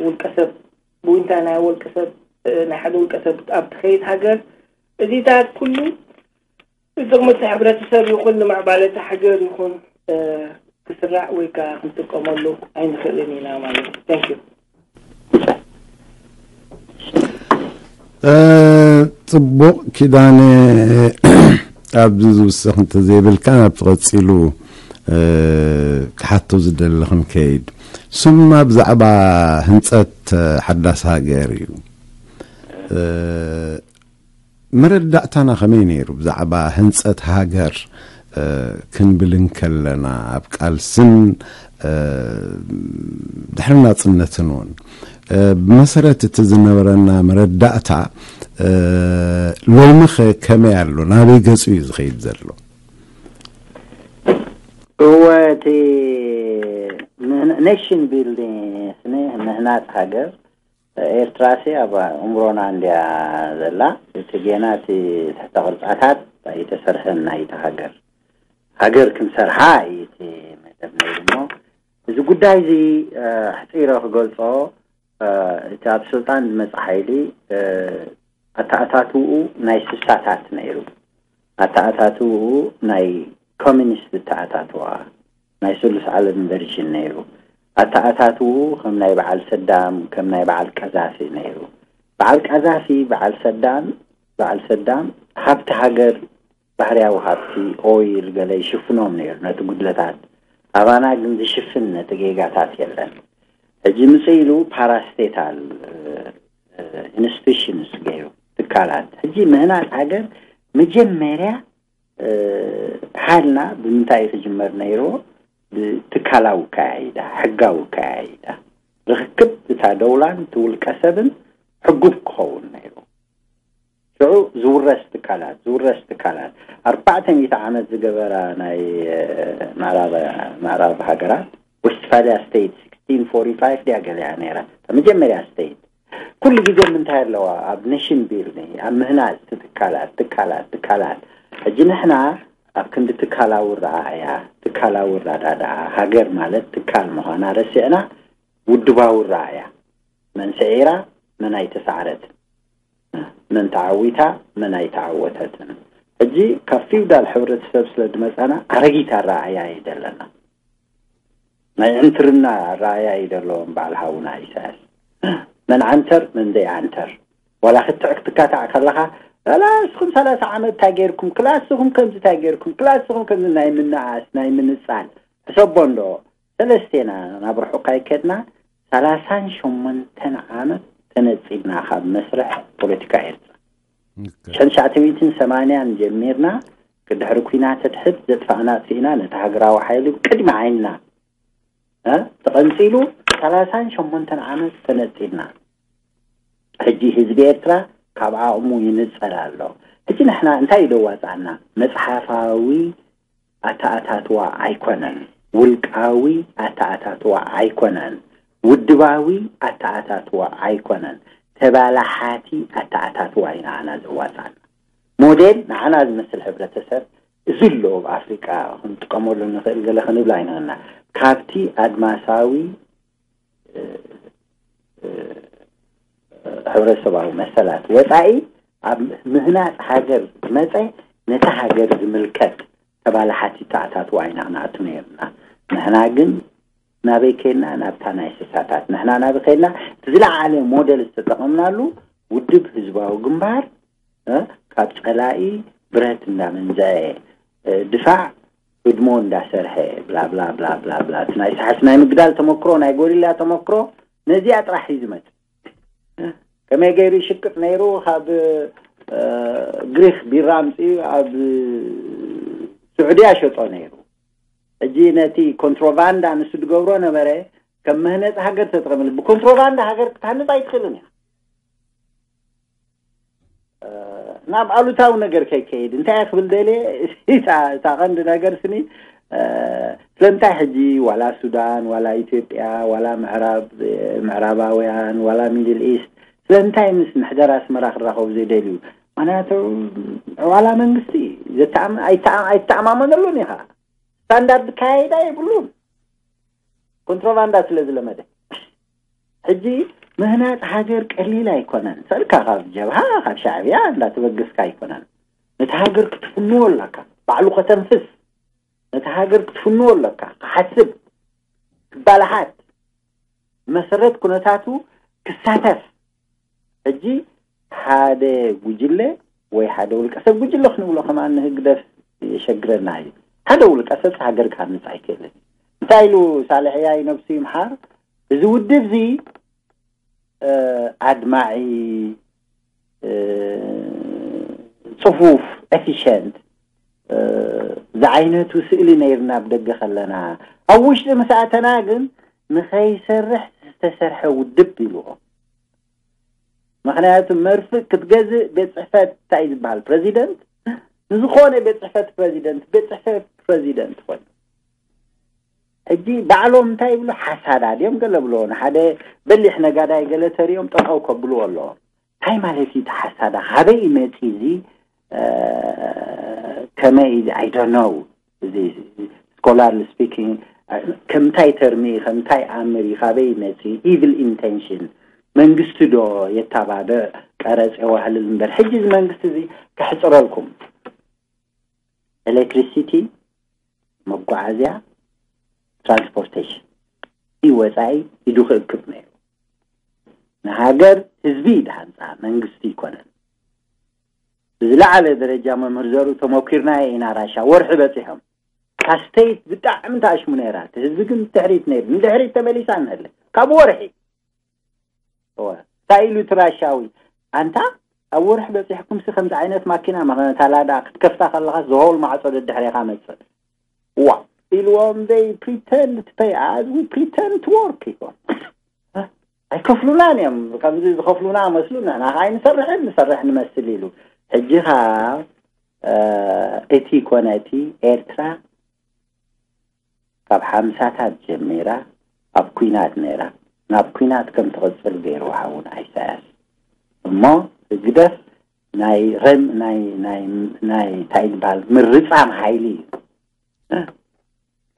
ውልቀሰብ ብዊንታ ናይ ውልቀሰብ ናይ ሓደ ውልቀሰብ ኣብ ትኸይድ ሃገር እዚታት ኩሉ ንጥቕሚ እቲ ሕብረተሰብ ይኹን ንምዕባለ እቲ ሃገር ይኹን ክስራዕ ወይ ከዓ ክንጥቀመሉ ኣይንኽእልን ኢና ማለት እዩ። Thank you። ጽቡቕ ኪዳነ ኣብዚ ዝውስኽ እንተዘይብልካ፣ ናብቲ ቀጺሉ፣ እ፣ ክሓቶ ዝደሊ ክንከይድ። ስማ ብዛዕባ ህንጸት፣ እ፣ ሓዳስ ሃገር እዩ። እ፣ መረዳእታና ከመይ ነይሩ ብዛዕባ ህንጸት ሃገር፣ እ፣ ክንብል እንከለና፣ ኣብ ቃልስን፣ እ፣ ድሕሪ ናጽነትን እውን፣ እ፣ ብመሰረት እቲ ዝነበረና መረዳእታ፣ እ፣ ሎሚ ኸ ከመይ ኣሎ? ናበይ ገጹ እዩ ዝኸይድ ዘሎ? እወ፣ እቲ ምህን-፣ ኔሽን ቢልዲንግ፣ ስኒ ምህናጽ ሃገር፣ ኤርትራሲ ኣብ እምሮና እንድያ ዘላ። እቲ ጌና እቲ ትሕተ ቅርጻታት ኣይተሰርሐን ናይቲ ሃገር። ሃገር ክንሰርሓ እዩ እቲ መደብ ነይሩ እሞ፣ እዚ ጉዳይ እዚ፣ እ፣ ኣሕጺረ ክገልጾ፣ እ፣ እቲ ኣብ ስልጣን ዝመጽእ ሓይሊ፣ እ፣ ኣተኣታትውኡ ናይ ስሳታት ነይሩ። ኣተኣታትውኡ ናይ ኮሚኒስት ኣተኣታትዋ፣ ናይ ስሉስ ዓለም ቨርዥን ነይሩ። ኣተኣታትውኡ ከም ናይ በዓል ሰዳም፣ ከም ናይ በዓል ቀዛፊ ነይሩ። በዓል ቀዛፊ፣ በዓል ሰዳም፣ በዓል ሰዳም ሃብቲ ሃገር፣ ባህርያዊ ሃብቲ፣ ኦይል፣ ገለ ይሽፍኖም ነይሩ ነቲ ጉድለታት። ኣባና ግን ዝሽፍን ነቲ ጌጋታት የለን። ሕጂ ምጽእ ኢሉ ፓራስቴታል፣ እ፣ እ፣ ኢንስቲቱሽንስ ገይሩ፣ ትካላት። ሕጂ ምህናጽ ሃገር መጀመርያ፣ እ፣ ሃልና ብምንታይ ክጅመር ነይርዎ? ብትካላዊ ኣከያይዳ፣ ሕጋዊ ኣከያይዳ። ርክክብ እታ ደውላን እቲ ውልቀ ሰብን ሕጉብ ክኸውን ነይሩ። ሽዑ ዝውረስ ትካላት፣ ዝውረስ ትካላት። ኣርባዕተ ሚእቲ ዓመት ዝገበራ ናይ፣ እ፣ ምዕራብ፣ ምዕራብ ሃገራት፣ ዌስትፋልያ ስቴት፣ ሲክስቲን ፎርቲ ፋይቭ ድያ ገሊኣ ነይራ። እታ መጀመርያ ስቴት። ኩሉ ግዜ ምንታይ ኣለዋ? ኣብ ኔሽን ቢልዲንግ፣ ኣብ ምህናጽ እቲ ትካላት፣ ትካላት፣ ትካላት። ሕጂ ንሕና ኣብ ክንዲ ትካላዊ ረኣእያ፣ ትካላዊ ረዳድኣ፣ ሃገር ማለት ትካል ምዃና ረሲዕና፣ ውድባዊ ረኣእያ፣ መን ስዒራ፣ መን ኣይተሳዕረትን፣ መን ተዓዊታ፣ መን ኣይተዓወተትን። ሕጂ ካብ ፊውዳል ሕብረተሰብ ስለ ዝመጻና፣ ኣረጊት ኣረኣእያ እዩ ዘለና። ናይ ዕንትርና ኣረኣእያ እዩ ዘለዎም በዓል ሓውና ኢሳያስ። መን ዓንተር፣ መን ዘይዓንተር። ዋላ ክትዕ ክትካታዕ ከለኻ፣ "ኣላ፣ እስኹም ሰላሳ ዓመት እንታይ ገይርኩም? ክላ እስኹም ከምዚ እንታይ ገይርኩም? ክላ እስኹም ከምዚ?" ናይ ምንኣስ፣ ናይ ምንጻል። ሕሰቦ እንዶ፣ ሰለስቴና ናብ ርሑቕ ኣይከድና፣ ሰላሳን ሸሞንተን ዓመት ተነጺልና ካብ መስርሕ ፖለቲካ ኤርትራ። ኦኬ። ሽሕን ትሽዓተ ሚእትን ሰማንያን ጀሚርና፣ ክድሕሪ ኲናት ሕድሕድ ዘጥፋእና ኣጥፊእና፣ ነቲ ሃገራዊ ሓይሊ ብቅድሚ ዓይንና፣ እ፣ ተቐንጺሉ፣ ሰላሳን ሸሞንተን ዓመት ተነጺልና። ሕጂ ህዝቢ ኤርትራ ካብ ዓቕሙ ይንጸል ኣሎ። ሕጂ ንሕና እንታይ እዩ ዘዋጽኣና? መጽሓፋዊ ኣተኣታትዋ ኣይኮነን፣ ውልቃዊ ኣተኣታትዋ ኣይኮነን፣ ውድባዊ ኣተኣታትዋ ኣይኮነን፣ ተባላሓቲ ኣተኣታትዋ እዩ ንዓና ዘዋጽኣና። ሞዴል ንዓና ዝመስል ሕብረተሰብ እዚ ኣሎ ኣብ ኣፍሪቃ ክንጥቀመሉ ንኽእል ገለ ክንብል ኣይንኽእልና። ካብቲ ኣድማሳዊ፣ እ፣ እ፣ ሕብረተሰባዊ መሰላት ወጻኢ ኣብ ምህናጽ ሃገር ዝመጸ ነቲ ሃገር ዝምልከት ተባላሓቲ ኣተኣታትዋ ኢና ክንኣቱ ነይርና። ንሕና ግን ናበይ ከድና? ናብታ ናይ ስሳታት። ንሕና ናበይ ከድና? እቲ ዝለዓለ ሞዴል ዝተጠቐምናሉ ውድብ ህዝባዊ ግንባር፣ እ፣ ካብ ጸላኢ ብረት እንዳመንዘዐ፣ እ፣ ድፋዕ ህድሞ እንዳሰርሐ፣ ብላ ብላ ብላ ብላ ብላ። እቲ ናይ ሳሕስ ናይ ምግዳል ተመክሮ፣ ናይ ጎሪላ ተመክሮ፣ ነዚኣ ጥራሕ እዩ ዝመጽእ። እ፣ ከመይ ገይሩ ይሽቅጥ ነይሩ? ካብ፣ እ፣ ግሪክ ቢራ ኣምጺኡ ኣብ ስዑድያ ሸጦ ነይሩ። ሕጂ ነቲ ኮንትሮባንዳ ንሱ ዝገብሮ ነበረ፣ ከም መህነጺ ሃገር ተጠቐመሉ። ብኮንትሮባንዳ ሃገር ክትሃንጽ ኣይትኽእልን ኢኻ። እ፣ ናብ ኣሉታዊ ነገር ከይከይድ፣ እንታይ እየ ክብል ደልየ? እታ፣ እታ ቀንዲ ነገር ስኒ፣ እ፣ ስለምንታይ ሕጂ ዋላ ሱዳን፣ ዋላ ኢትዮጵያ፣ ዋላ ምዕራብ፣ ምዕራባውያን፣ ዋላ ሚድል ኢስት፣ ስለምንታይ ምስ ምሕደር ኣስመራ ክራኸቡ ዘይደልዩ? ምኽንያቱ ዕዋላ መንግስቲ ዘተኣም-፣ ኣይተኣ-፣ ኣይተኣማመነሉን ኢኻ። ስታንዳርድ ካይዳ የብሉን። ኮንትሮባንዳ ስለ ዝለመደ። ሕጂ ምህናጽ ሃገር ቀሊል ኣይኮነን። ሰልካ ካብ ጀብሃ፣ ካብ ሻዕብያ እንዳተበገስካ ኣይኮነን። ነቲ ሃገር ክትፍንዎ ኣለካ። ባዕሉ ከተንፍስ። ነቲ ሃገር ክትፍንዎ ኣለካ። ክሓስብ፣ ክባላሓት፣ መሰረት ኩነታቱ ክሳተፍ። ሕጂ ሓደ ጉጅለ ወይ ሓደ ውልቀ ሰብ ጉጅለ ክንብሎ ከማን ንህግደፍ የሸግረና እዩ። ሓደ ውልቀ ሰብ ሃገር ክሃንጽ ኣይክእልን። እንታይ ኢሉ ሳልሕ ያይ ነብሱ ይምሓር፣ እዚ ውድብ እዚ ኣድማዒ፣ ጽፉፍ፣ ኤፊሸንት ዝዓይነቱ ስእሊ ነይርና ኣብ ደገ ከለና፣ ኣብ ውሽጢ ምስ ኣተና ግን ንኸይሰርሕ ዝተሰርሐ ውድብ ኢልዎ። ምክንያቱ መርፍእ ክትገዝእ ቤት ጽሕፈት እንታይ ዝበሃል ፕረዚደንት ንዝኾነ ቤት ጽሕፈት ፕረዚደንት ቤት ጽሕፈት ፕረዚደንት ኮይኑ ሕጂ ባዕሎም እንታይ ይብሉ ሓሳዳ ድዮም ገለ ብሎ ንሓደ በሊሕ ነጋዳይ ገለ ተሪኦም ጠጠው ከብልዎ ኣለዎም። እንታይ ማለት እዩ እቲ ሓሳዳ? ካበይ መፂ እዚ? ከመይ I don't know። እዚ ስኮላር ስፒኪንግ ከምታይ ተርሚ ከምታይ ኣምር እዩ ካበይ መፂ? ኢቪል ኢንቴንሽን መንግስቲ ዶ የታባብዕ ቀረፅ የዋህልል እምበር ሕጂ እዚ መንግስቲ እዚ ከሕፅረልኩም ኤሌክትሪሲቲ፣ መጓዓዝያ፣ ትራንስፖርቴሽን፣ እዚ ወፃኢ ኢዱ ክእክብ ነይሩ። ንሃገር ህዝቢ እዩ ድሃንፃ መንግስቲ ይኮነን። ብዝለዓለ ደረጃ መምህር ዘርኡ ተመኪርናዮ ኢና። ራሻ ወርሒ በፂሖም ካስተይት ብጣዕሚ ተኣሽሙ ነይራ። እቲ ህዝቢ ግን ድሕሪት ነይሩ። ንድሕሪት ተመሊሳ ንህለ ካብ ወርሒ እወ፣ እንታይ ኢሉ እቲ ራሻዊ? ኣንታ ኣብ ወርሒ በፂሕኩምሲ ከምዚ ዓይነት ማኪና መኸነ ታላዳ ክትከፍታ ከለኻስ ዝሆል ማዕፆ ደድሕሬኻ መፅእ። ዋ ኢልዎም they pretend to pay as we pretend to work ኢልዎም። ኣይከፍሉናን እዮም። ከምዚ ዝኸፍሉና መስሉ ንሕና ከዓ ኣይንሰርሕን ንሰርሕ ንመስል ኢሉ። ሕጂ ከዓ እቲ ኮነ እቲ ኤርትራ ካብ ሓምሳታት ጀሚራ ኣብ ኲናት ነይራ። ናብ ኲናት ከም ትቕጽል ገይሩ ሓውና ኢሳያስ። እሞ ህግደፍ ናይ ረም ናይ ናይ ናይ እንታይ ዝበሃል ምርጻም ሓይሊ እዩ።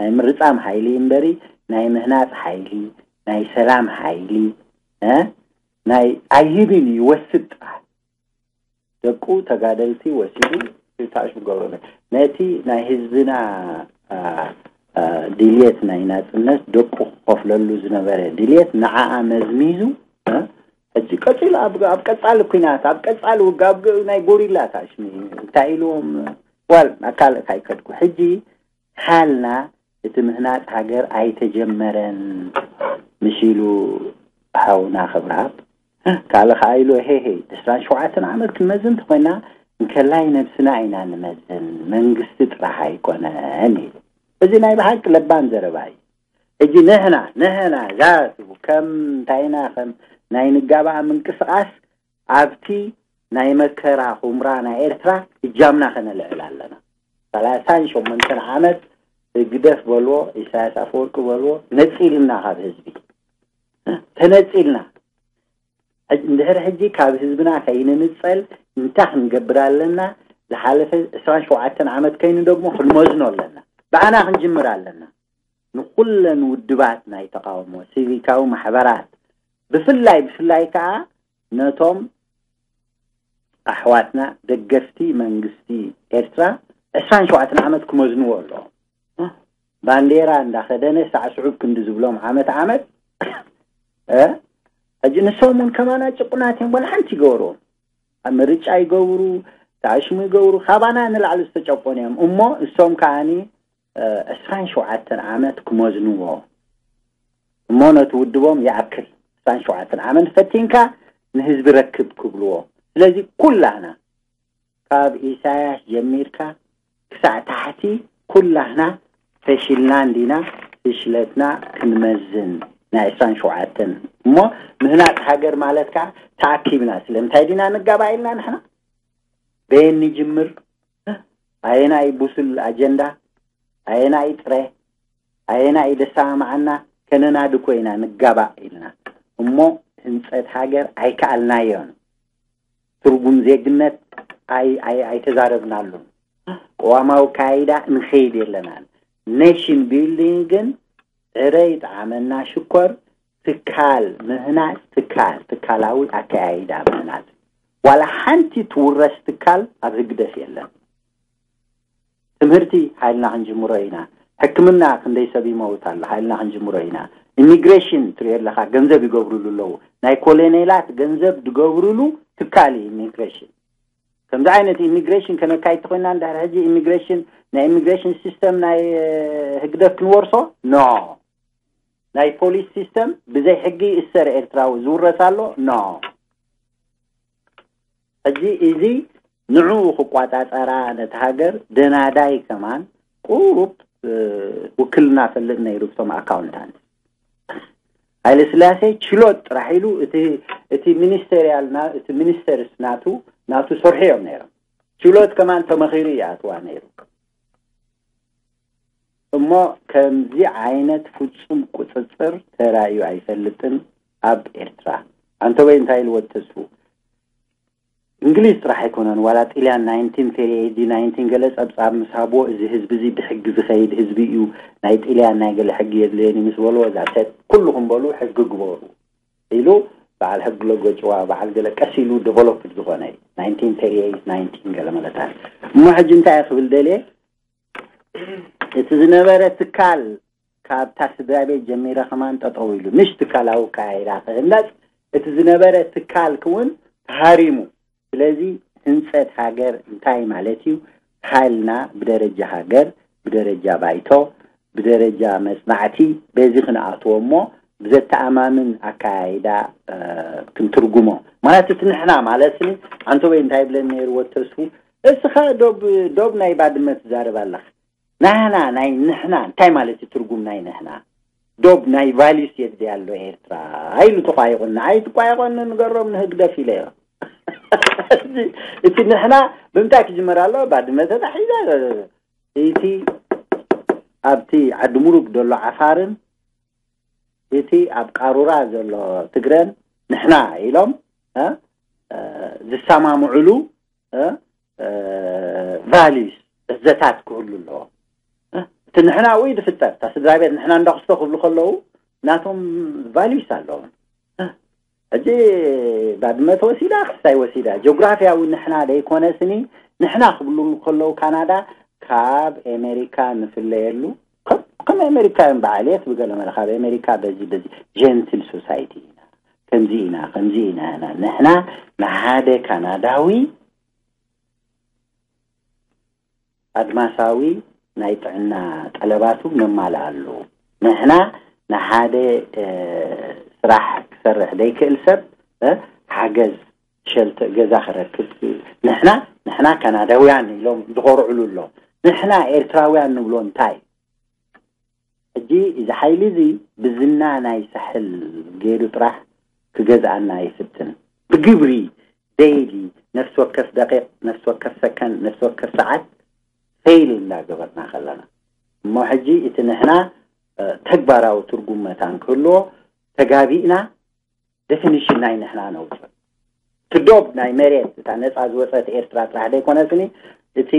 ናይ ምርጻም ሓይሊ እምበሪ ናይ ምህናጽ ሓይሊ ናይ ሰላም ሓይሊ እ ናይ ኣይህብን እዩ ይወስድ ጥራሕ። ደቁ ተጋደልቲ ወሲዱ ታሽሙ ገብረ ነቲ ናይ ህዝብና ድልየት ናይ ናፅነት ደቁ ክኸፍለሉ ዝነበረ ድልየት ንዓኣ መዝሚዙ ሕጂ ቀፂሉ ኣብ ቀፃሊ ኩናት ኣብ ቀፃሊ ውጋ ኣብ ናይ ጎሪላ ታሽሚ እንታይ ኢልዎም ዋል ኣካል ካይከድኩ ሕጂ ሃልና እቲ ምህናፅ ሃገር ኣይተጀመረን ምሽ ኢሉ ሓውና ክብርኣብ ካልእ ከዓ ኢሉ ሄሄ ዕስራን ሸውዓተን ዓመት ክንመዝን እንተኮይና እንከላይ ነብስና ኢና ንመዝን መንግስቲ ጥራሕ ኣይኮነን ኢሉ እዚ ናይ ብሓቂ ለባም ዘረባ እዩ ሕጂ ንሕና ንሕና ዛቱ ከም እንታይና ከም ናይ ንጋባኣ ምንቅስቃስ ኣብቲ ናይ መከራ ኹምራ ናይ ኤርትራ እጃምና ከነልዕል ኣለና። ሰላሳን ሸሞንተን ዓመት ህግደፍ በልዎ፣ ኢሳያስ ኣፈወርቂ በልዎ፣ ነጺልና ካብ ህዝቢ። ተነጺልና። ሕጅ- እንድሕር ሕጂ ካብ ህዝብና ከይንንጸል እንታይ ክንገብር ኣለና? ዝሓለፈ ዕስራን ሸውዓተን ዓመት ከይኑ ደግሞ ክንመዝኖ ኣለና። ብኣና ክንጅምር ኣለና። ንኹለን ውድባት ናይ ተቃውሞ፣ ሲቪካዊ ማሕበራት፣ ብፍላይ ብፍላይ ከኣ ነቶም ኣሕዋትና ደገፍቲ መንግስቲ ኤርትራ ዕስራን ሸውዓተን ዓመት ክመዝንዎ ኣለዎም። ባንዴራ እንዳኸደነ ሳዕስዑብ ክንዲ ዝብሎም ዓመት ዓመት እ ሕጂ ንሶም እውን ከማና ጭቁናት እዮም። ዋላ ሓንቲ ይገብርዎም ኣብ ምርጫ ይገብሩ ታሽሙ ይገብሩ ካባና ንላዕሊ ዝተጨቆኑ እዮም። እሞ እሶም ከዓኒ ዕስራን ሸውዓተን ዓመት ክመዝንዎ እሞ ነቲ ውድቦም ይኣክል ዕስራን ሸውዓተን ዓመት ፈቲንካ ንህዝቢ ረክብ ክብልዎ። ስለዚ ኩላህና ካብ ኢሳያስ ጀሚርካ ክሳዕ ታሕቲ ኩላህና ፈሽልና እንዲና ፍሽለትና ክንመዝን ናይ ዕስራን ሸውዓተን እሞ ምህናፅ ሃገር ማለት ከዓ ተኣኪብና ስለምንታይ ዲና ንጋባእ ኢልና ንሕና በየን ንጅምር ኣየናይ ብሱል ኣጀንዳ ኣየናይ ጥረ ኣየናይ ደሰማምዓና ከነናዲ ኮይና ንጋባእ ኢልና እሞ ህንፀት ሃገር ኣይከኣልናዮን። ትርጉም ዜግነት ኣይ- ኣይ- ኣይተዛረብናሉን። ቅዋማዊ ካይዳ ንኸይድ የለናን። ኔሽን ቢልዲንግ ግን ዕረ ይጥዓመና ሽኮር ትካል ምህናፅ ትካል ትካላዊ ኣከያይዳ ምህናፅ ዋላ ሓንቲ ትውረስ ትካል ኣብ ህግደፍ የለን። ትምህርቲ ሓይልና ክንጅምሮ ኢና። ሕክምና ክንደይ ሰብ ይመውት ኣሎ ሓይልና ክንጅምሮ ኢና። ኢሚግሬሽን ትሪኦ ኣለካ ገንዘብ ይገብሩሉ ኣለዉ። ናይ ኮሎኔላት ገንዘብ ዝገብሩሉ ትካል እዩ ኢሚግሬሽን። ከምዚ ዓይነት ኢሚግሬሽን ከነካይድ ተኮይና፣ እንድሕር ሕጂ ኢሚግሬሽን፣ ናይ ኢሚግሬሽን ሲስተም ናይ ህግደፍ ክንወርሶ? ኖ። ናይ ፖሊስ ሲስተም ብዘይ ሕጊ ይእሰር ኤርትራዊ ዝውረስ ኣሎ? ኖ። ሕጂ እዚ ንዕኡ ክቋጻጸራ ነቲ ሃገር ደናዳይ ከማን ቁሩብ ውክልና ፈልጥ ነይሩ ብቶም ኣካውንታንት። ሃይለ ስላሴ ችሎት ጥራሕ ኢሉ እቲ እቲ ሚኒስተሪያል እቲ ሚኒስተርስ ናቱ ናቱ ሰርሑ እዮም ነይሮም። ችሎት ከማን ተመኺሩ ይኣትዋ ነይሩ። እሞ ከምዚ ዓይነት ፍጹም ቁጽጽር ተራእዩ ኣይፈልጥን ኣብ ኤርትራ። ኣንተወይ እንታይ ኢልዎ ተስፉ? እንግሊዝ ጥራሕ ኣይኮነን፣ ዋላ ጥልያን ናይንቲን ቴሪ ኤይት ዲ ናይንቲን ገለ ጸብጻብ ምስ ሃብዎ፣ እዚ ህዝቢ እዚ ብሕጊ ዝኸይድ ህዝቢ እዩ፣ ናይ ጥልያን ናይ ገለ ሕጊ የድልየኒ ምስ በልዎ፣ እዛ ሰብ ኩልኹም በሉ ሕጊ ግበሩ ኢሉ በዓል ሕጊ ለጎጭዋ በዓል ገለ ቀስ ኢሉ ዴቨሎፕድ ዝኾነ እዩ። ናይንቲን ቴሪ ኤይት ናይንቲን ገለ መለታት። እሞ ሕጂ እንታይ ክብል ደልየ፣ እቲ ዝነበረ ትካል ካብታ ስድራ ቤት ጀሚረ ከማን ጠጠው ኢሉ፣ ምሽ ትካላዊ ካይዳ ክህነጽ፣ እቲ ዝነበረ ትካል ክውን ተሃሪሙ። ስለዚ ህንጸት ሃገር እንታይ ማለት እዩ? ሃልና ብደረጃ ሃገር፣ ብደረጃ ባይቶ፣ ብደረጃ መጽናዕቲ፣ በዚ ክንኣትዎ እሞ ብዘተኣማምን ኣካያይዳ ክንትርጉሞ ማለት እቲ ንሕና ማለት ኣንተወይ እንታይ ብለን ነይርዎ ተስፉ፣ እስኻ ዶብ ዶብ ናይ ባድመ ትዛረብ ኣለኻ። ናህና ናይ ንሕና እንታይ ማለት እዩ? ትርጉም ናይ ንሕና ዶብ ናይ ቫሊዩስ የድልያ ኣሎ ኤርትራ ኢሉ ተቋይቑና። ኣይትቋየቖኒ ንገሮም ንህግደፍ ኢለዮ። እቲ ንሕና ብምንታይ ክጅመር ኣሎ? ባድመ ተታሒዛ፣ እቲ ኣብቲ ዓዲ ሙሩግ ዘሎ ዓፋርን እቲ ኣብ ቃሩራ ዘሎ ትግረን ንሕና ኢሎም ዝሰማምዕሉ ቫሊዩስ እዘታት ክህሉ ኣለዎ። እቲ ንሕና ውይ ዝፍጠር እታ ስድራ ቤት ንሕና እንዳክስቶ ክብሉ ከለዉ ናቶም ቫሊዩስ ኣለዎም። ሕጂ ባድመ ተወሲዳ ክስታይ ወሲዳ ጂኦግራፊያዊ ንሕና ደይኮነ ስኒ ንሕና ክብሉ ከለዉ ካናዳ ካብ ኣሜሪካ ንፍለየሉ ከም ኣሜሪካውያን በዓል የት ብገለ መለ ካብ ኣሜሪካ በዚ በዚ ጀንትል ሶሳይቲ ኢና ከምዚ ኢና ከምዚ ኢና ኢና ንሕና ንሓደ ካናዳዊ ኣድማሳዊ ናይ ጥዕና ጠለባቱ ነማልኣሉ። ንሕና ንሓደ ስራሕ ክሰርሕ ዘይክእል ሰብ ሓገዝ ሸልተ ገዛ ክረክብ ንሕና ንሕና ካናዳውያን ኢሎም ዝኮርዕሉ ኣሎ። ንሕና ኤርትራውያን ንብሎ እንታይ? ሕጂ እዚ ሓይሊ እዚ ብዝና ናይ ሳሕል ገይሩ ጥራሕ ክገዝኣና ይፍትን። ብግብሪ ደይሊ ነፍሲ ወከፍ ደቂቕ፣ ነፍሲ ወከፍ ሰከንድ፣ ነፍሲ ወከፍ ሰዓት ፌይል እንዳገበርና ከለና እሞ ሕጂ እቲ ንሕና ተግባራዊ ትርጉም መታን ክህልዎ ተጋቢእና ዴፊኒሽን ናይ ንሕና ነውፅእ። እቲ ዶብ ናይ መሬት እታ ነፃ ዝወፀት ኤርትራ ጥራሕ ዘይኮነትኒ እቲ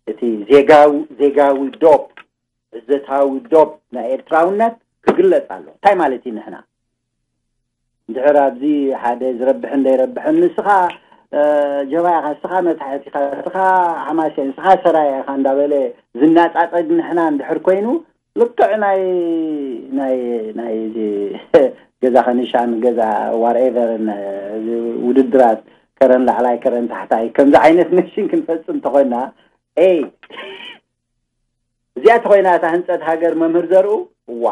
እቲ ዜጋዊ ዜጋዊ ዶብ እዘታዊ ዶብ ናይ ኤርትራውነት ክግለጽ ኣሎ። እንታይ ማለት እዩ ንሕና? እንድሕር ኣብዚ ሓደ ዝረብሕን ዘይረብሕን ንስኻ ጀባይ ኢኻ፣ ንስኻ መታሕት ኢኻ፣ ንስኻ ሓማሴ፣ ንስኻ ሰራየ ኢኻ እንዳበለ ዝናጻጸግ ንሕና እንድሕር ኮይኑ ልክዕ ናይ ናይ ናይ እዚ ገዛ ከንሻን ገዛ ዋርኤቨርን ውድድራት ከረን ላዕላይ ከረን ታሕታይ ከምዚ ዓይነት ነሽን ክንፈጽም እንተኾይና ኤይ እዚኣ ተኮይና እታ ህንፀት ሃገር መምህር ዘርኡ እዋ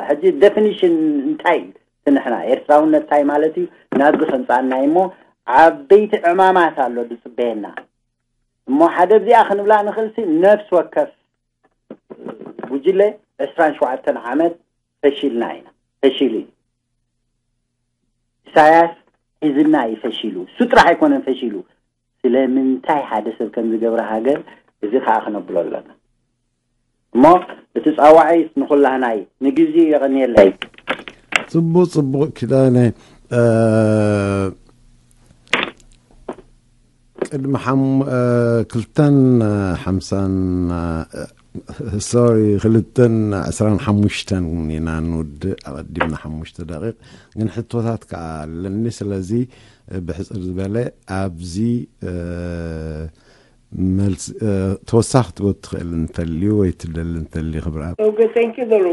ሕጂ ዴፊኒሽን እንታይ እዩ ንሕና ኤርትራውነት እንታይ ማለት እዩ ናብዚ ከምፃና እሞ ዓበይቲ ዕማማት ኣሎ ዝፅበየና እሞ ሓደ ብዚኣ ክንብላ ንኽእልሲ ነፍሲ ወከፍ ጉጅለ ዕስራን ሸውዓተን ዓመት ፈሺልና ኢና ፈሺሉ እዩ ኢሳያስ ሒዝና እዩ ፈሺሉ እሱ ጥራሕ ኣይኮነን ፈሺሉ ስለምንታይ ሓደ ሰብ ከም ዝገብረ ሃገር እዚ ከዓ ክነብሎ ኣለና እሞ እቲ ፃዋዒ ንኩላህና እዩ ንግዜ የቐንየለይ ፅቡቅ ፅቡቅ ኪዳነ ቅድሚ ክልተን ሓምሳን ሶሪ ክልተን ዕስራን ሓሙሽተን ኢና ንውድእ ኣቐዲምና ሓሙሽተ ደቂቕ ግን ሕቶታት ከዓ ኣለኒ ስለዚ ብሕፅር ዝበለ ኣብዚ መልሲ ተወሳኺ ትወት ትኽእል እንተልዩ ወይ ትደሊ እንተልዩ ክብርኣብ ኦገ thank you ዘሩ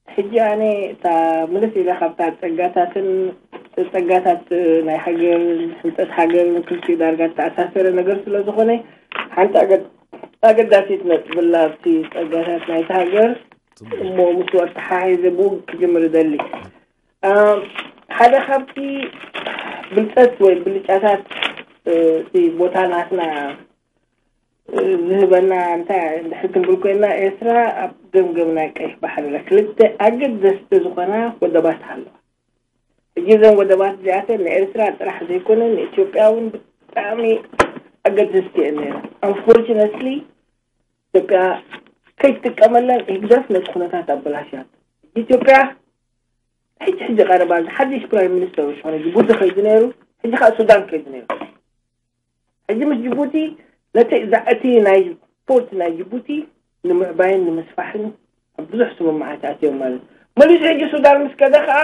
ሕጂ ኣነ እታ ምልስ ኢለ ካብታ ፀጋታትን ጸጋታት ናይ ሃገር፣ ህንጸት ሃገር ክልቲኡ ዳርጋ ዝተኣሳሰረ ነገር ስለ ዝኾነ፣ ሓንቲ ኣገዳሲት ነጥብላ ኣብቲ ጸጋታት ናይቲ ሃገር እሞ ምስኡ ኣተሓሒዘ ብኡ ክጅምር እደሊ። ሓደ ካብቲ ብልጸት ወይ ብልጫታት እቲ ቦታ ናትና ዝህበና እንታይ እንድሕር ክንብል ኮይና፣ ኤርትራ ኣብ ገምገም ናይ ቀይሕ ባሕሪ ክልተ ኣገደስቲ ዝኾና ወደባት ኣለዋ። ሕጂ እዘን ወደባት እዚኣተን ንኤርትራ ጥራሕ ዘይኮነ ንኢትዮጵያ እውን ብጣዕሚ ኣገደስቲ እየን ነይረን። ኣንፎርችነትሊ ኢትዮጵያ ከይትጥቀመለን ህግደፍ ነቲ ኩነታት ኣበላሽያቶ። ኢትዮጵያ ሕጂ ሕጂ ቀረባ እዚ ሓድሽ ፕራይም ሚኒስተር ዝኾነ ጅቡቲ ከይዱ ነይሩ፣ ሕጂ ከዓ ሱዳን ከይዱ ነይሩ። ሕጂ ምስ ጅቡቲ ነቲ እቲ ናይ ፖርት ናይ ጅቡቲ ንምዕባይን ንምስፋሕን ኣብ ብዙሕ ስምምዓት ኣትዮም ማለት እዩ። መሊሱ ሕጂ ሱዳን ምስ ከደ ከዓ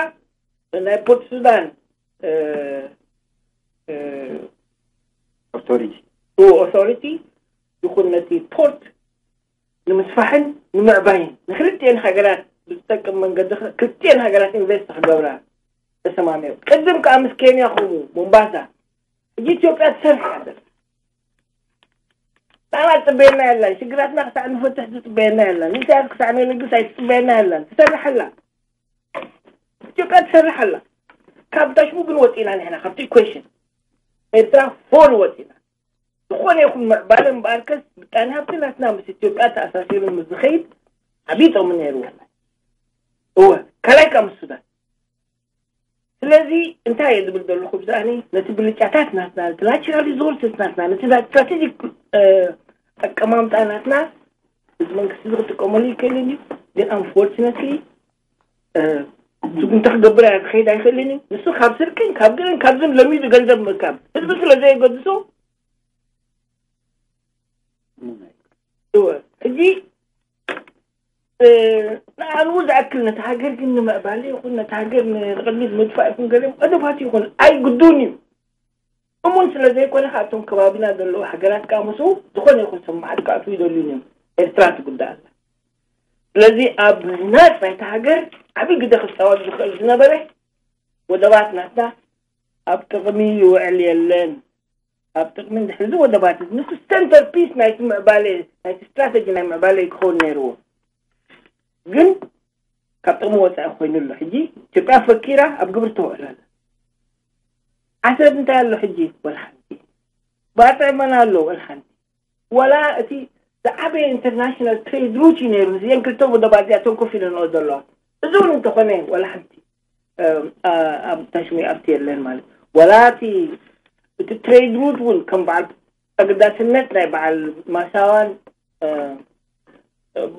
ናይ ፖርት ሱዳን ኦቶሪቲ ኦቶሪቲ ይኹን ነቲ ፖርት ንምስፋሕን ንምዕባይን ንክልቲኤን ሃገራት ብዝጠቅም መንገዲ ክልቲኤን ሃገራት ኢንቨስት ክገብራ ተሰማሚዑ። ቅድም ከዓ ምስ ኬንያ ከምኡ ሞምባሳ ሕጂ ኢትዮጵያ ትሰርሕ ኣላ። ንዓና ትፅበየና የላን። ሽግራትና ክሳዕ ንፈትሕ ትፅበየና የላን። ንኢሳያስ ክሳዕ ነልግስ ኣይትፅበየና የላን። ትሰርሕ ኣላ። ኢትዮጵያ ትሰርሕ ኣላ። ካብ ታሽሙ ግን ወፂና ንሕና ካብቲ ኢኩዌሽን ኤርትራ ፎር ወፂና። ዝኾነ ይኹን ምዕባለ እምበኣርከስ ምጣኔ ሃብቲ ናትና ምስ ኢትዮጵያ ተኣሳሲሩ ምስ ዝኸይድ ዓብዪ ጥቕሚ ነይርዎ። እወ ካልኣይ ከዓ ምስ ሱዳን ስለዚ እንታይ እየ ዝብል ዘለኹ ብዛዕኒ ነቲ ብልጫታት ናትና ነቲ ናቹራል ሪሶርስስ ናትና ነቲ ስትራቴጂክ ኣቀማምጣ ናትና እዚ መንግስቲ እዚ ክጥቀመሉ ይክእልን እዩ። ግን ኣንፎርችነትሊ ስጉምቲ ክገብር እያ ክኸይድ ኣይክእልን እዩ። ንሱ ካብ ስርቅን ካብ ግርን ካብዝን ለሚዱ ገንዘብ ምእካብ ህዝቢ ስለ ዘየገድሶ እወ ሕጂ ንኣንኡ ዝኣክል ነቲ ሃገር ግን ንምዕባለ ይኹን ነቲ ሃገር ንቕድሚት ምድፋእ ይኹን ገለ ቀደፋት ይኹን ኣይግዱን እዩ። እሙን ስለ ዘይኮነ ካብቶም ከባቢና ዘለዉ ሃገራት ከዓ ምስኡ ዝኾነ ይኹን ስምዓት ክኣትዉ ይደልዩን እዮም። ኤርትራ ትጉዳእ ኣላ። ስለዚ ኣብ ምህናፅ ናይቲ ሃገር ዓብዪ ግደ ክፃወት ዝኽእል ዝነበረ ወደባት ናትና ኣብ ጥቕሚ ይውዕል የለን። ኣብ ጥቕሚ እንድሕር እዚ ወደባት እዚ ንሱ ሰንተር ፒስ ናይቲ ምዕባለ ናይቲ ስትራተጂ ናይ ምዕባለ ክኸውን ነይርዎ። ግን ካብ ጥቕሚ ወፃኢ ኮይኑ ኣሎ። ሕጂ ኢትዮጵያ ፈኪራ ኣብ ግብሪ ተውዕል ኣላ። ዓሰብ እንታይ ኣሎ ሕጂ? ወላ ሓንቲ። ባጥዕ መን ኣሎ? ወላ ሓንቲ። ወላ እቲ ዝዓበየ ኢንተርናሽናል ትሬድ ሩት እዩ ነይሩ። እዚአን ክልተ ወደባት እዚኣተን ኮፍ ኢለንኦ ዘለዋ። እዚ እውን እንተኾነ ወላ ሓንቲ ኣብ ታሽሚ ኣብቲ የለን ማለት ወላ እቲ እቲ ትሬድ ሩት እውን ከም በዓል ኣገዳስነት ናይ በዓል ማሳዋን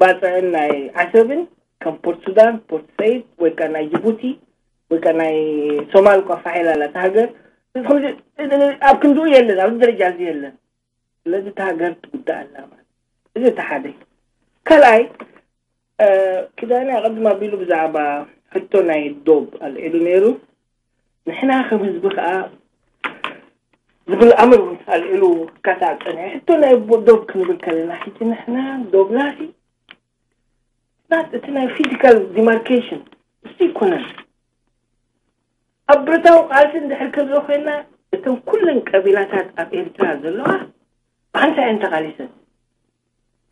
ባፅዕን ናይ ዓሰብን ከም ፖርት ሱዳን ፖርት ሰይድ ወይ ከዓ ናይ ጅቡቲ ወይ ከዓ ናይ ሶማል እኳ ፋሒላ ኣላ እታ ሃገር። ኣብ ክንድኡ የለን፣ ኣብዚ ደረጃ እዚ የለን። ስለዚ እታ ሃገር ትጉዳእ ኣላ ማለት እዚ እቲ ሓደ። ካልኣይ ኪዳነ ኣቐድም ኣቢሉ ብዛዕባ ሕቶ ናይ ዶብ ኣልዒሉ ነይሩ። ንሕና ከም ህዝቢ ከዓ ዝብል ኣምር እውን ኣልዒሉ ክካታዕ ፀኒሑ። ሕቶ ናይ ዶብ ክንብል ከለና ሕጂ ንሕና ዶብና ሲ ናት እቲ ናይ ፊዚካል ዲማርኬሽን እሱ ይኮነን። ኣብ ብረታዊ ቃልሲ እንድሕር ክንርኢ ኮይና እተን ኩለን ቀቢላታት ኣብ ኤርትራ ዘለዋ ብሓንሳእ እየን ተቃሊሰን።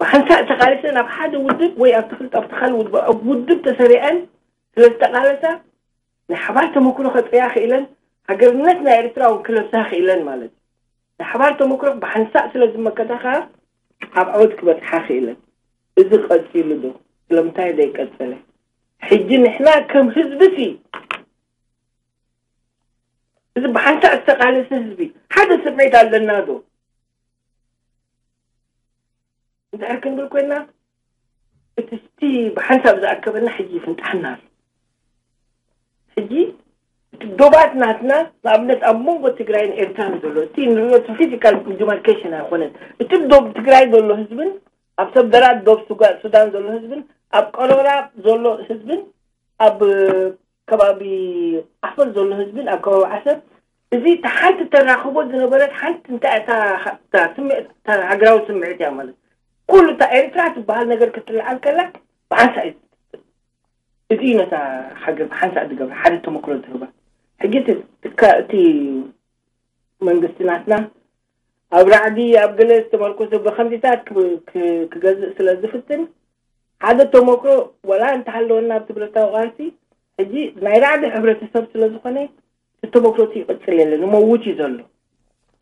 ብሓንሳእ ተቃሊሰን ኣብ ሓደ ውድብ ወይ ኣብቲ ክልተ ኣብቲ ካልእ ውድብ ኣብ ውድብ ተሰሪዐን ስለ ዝተቃለሳ ናይ ሓባር ተመክሮ ከጥርያ ክኢለን፣ ሃገርነት ናይ ኤርትራ እውን ክለብሳ ክኢለን ማለት እዩ። ናይ ሓባር ተመክሮ ብሓንሳእ ስለ ዝመከታ ከዓ ኣብ ዓወት ክበፅሓ ክኢለን። እዚ ቀፂሉ ዶ? ስለምንታይ ዘይቀፀለ? ሕጂ ንሕና ከም ህዝቢ ሲ እዚ ብሓንሳእ ዝተቃለሰ ህዝቢ ሓደ ስምዒት ኣለና ዶ? እንድሕር ክንብል ኮይና እቲ ስቲ ብሓንሳብ ዝኣከበና ሕጂ ይፍንጣሕና ኣሎ። ሕጂ እቲ ዶባት ናትና ንኣብነት ኣብ መንጎ ትግራይን ኤርትራን ዘሎ እቲ ንሪኦ እቲ ፊዚካል ዲማርኬሽን ኣይኮነን። እቲ ዶብ ትግራይ ዘሎ ህዝብን ኣብ ሰበራ ዶብ ሱጋ- ሱዳን ዘሎ ህዝብን ኣብ ቀሮራ ዘሎ ህዝብን ኣብ ከባቢ ዓፈር ዘሎ ህዝብን ኣብ ከባቢ ዓሰብ እዚ እቲ ሓንቲ ተራኽቦ ዝነበረት ሓንቲ እንታይ እታ እታ ስምዒት እታ ሃገራዊ ስምዒት እያ ማለት ኩሉ እታ ኤርትራ ትበሃል ነገር ክትለዓል ከላ ብሓንሳ እዩ። እዚ እዩ ነታ ሃገር ብሓንሳ ዝገብራ ሓደ ተመክሮ ዝህባ። ሕጂ እቲ ትካ- እቲ መንግስቲ ናትና ኣብ ራዕዲ ኣብ ገለ ዝተመርኮሰ ብኸምዚታት ክብ- ክ- ክገዝእ ስለ ዝፍትን ሓደ ተመክሮ ወላ እንተሃለወና ኣብቲ ብረታዊ ቃልሲ ሕጂ ናይ ራዕዲ ሕብረተሰብ ስለ ዝኾነ እቲ ተመክሮ እቲ ይቕጽል የለን ይመውት እዩ ዘሎ።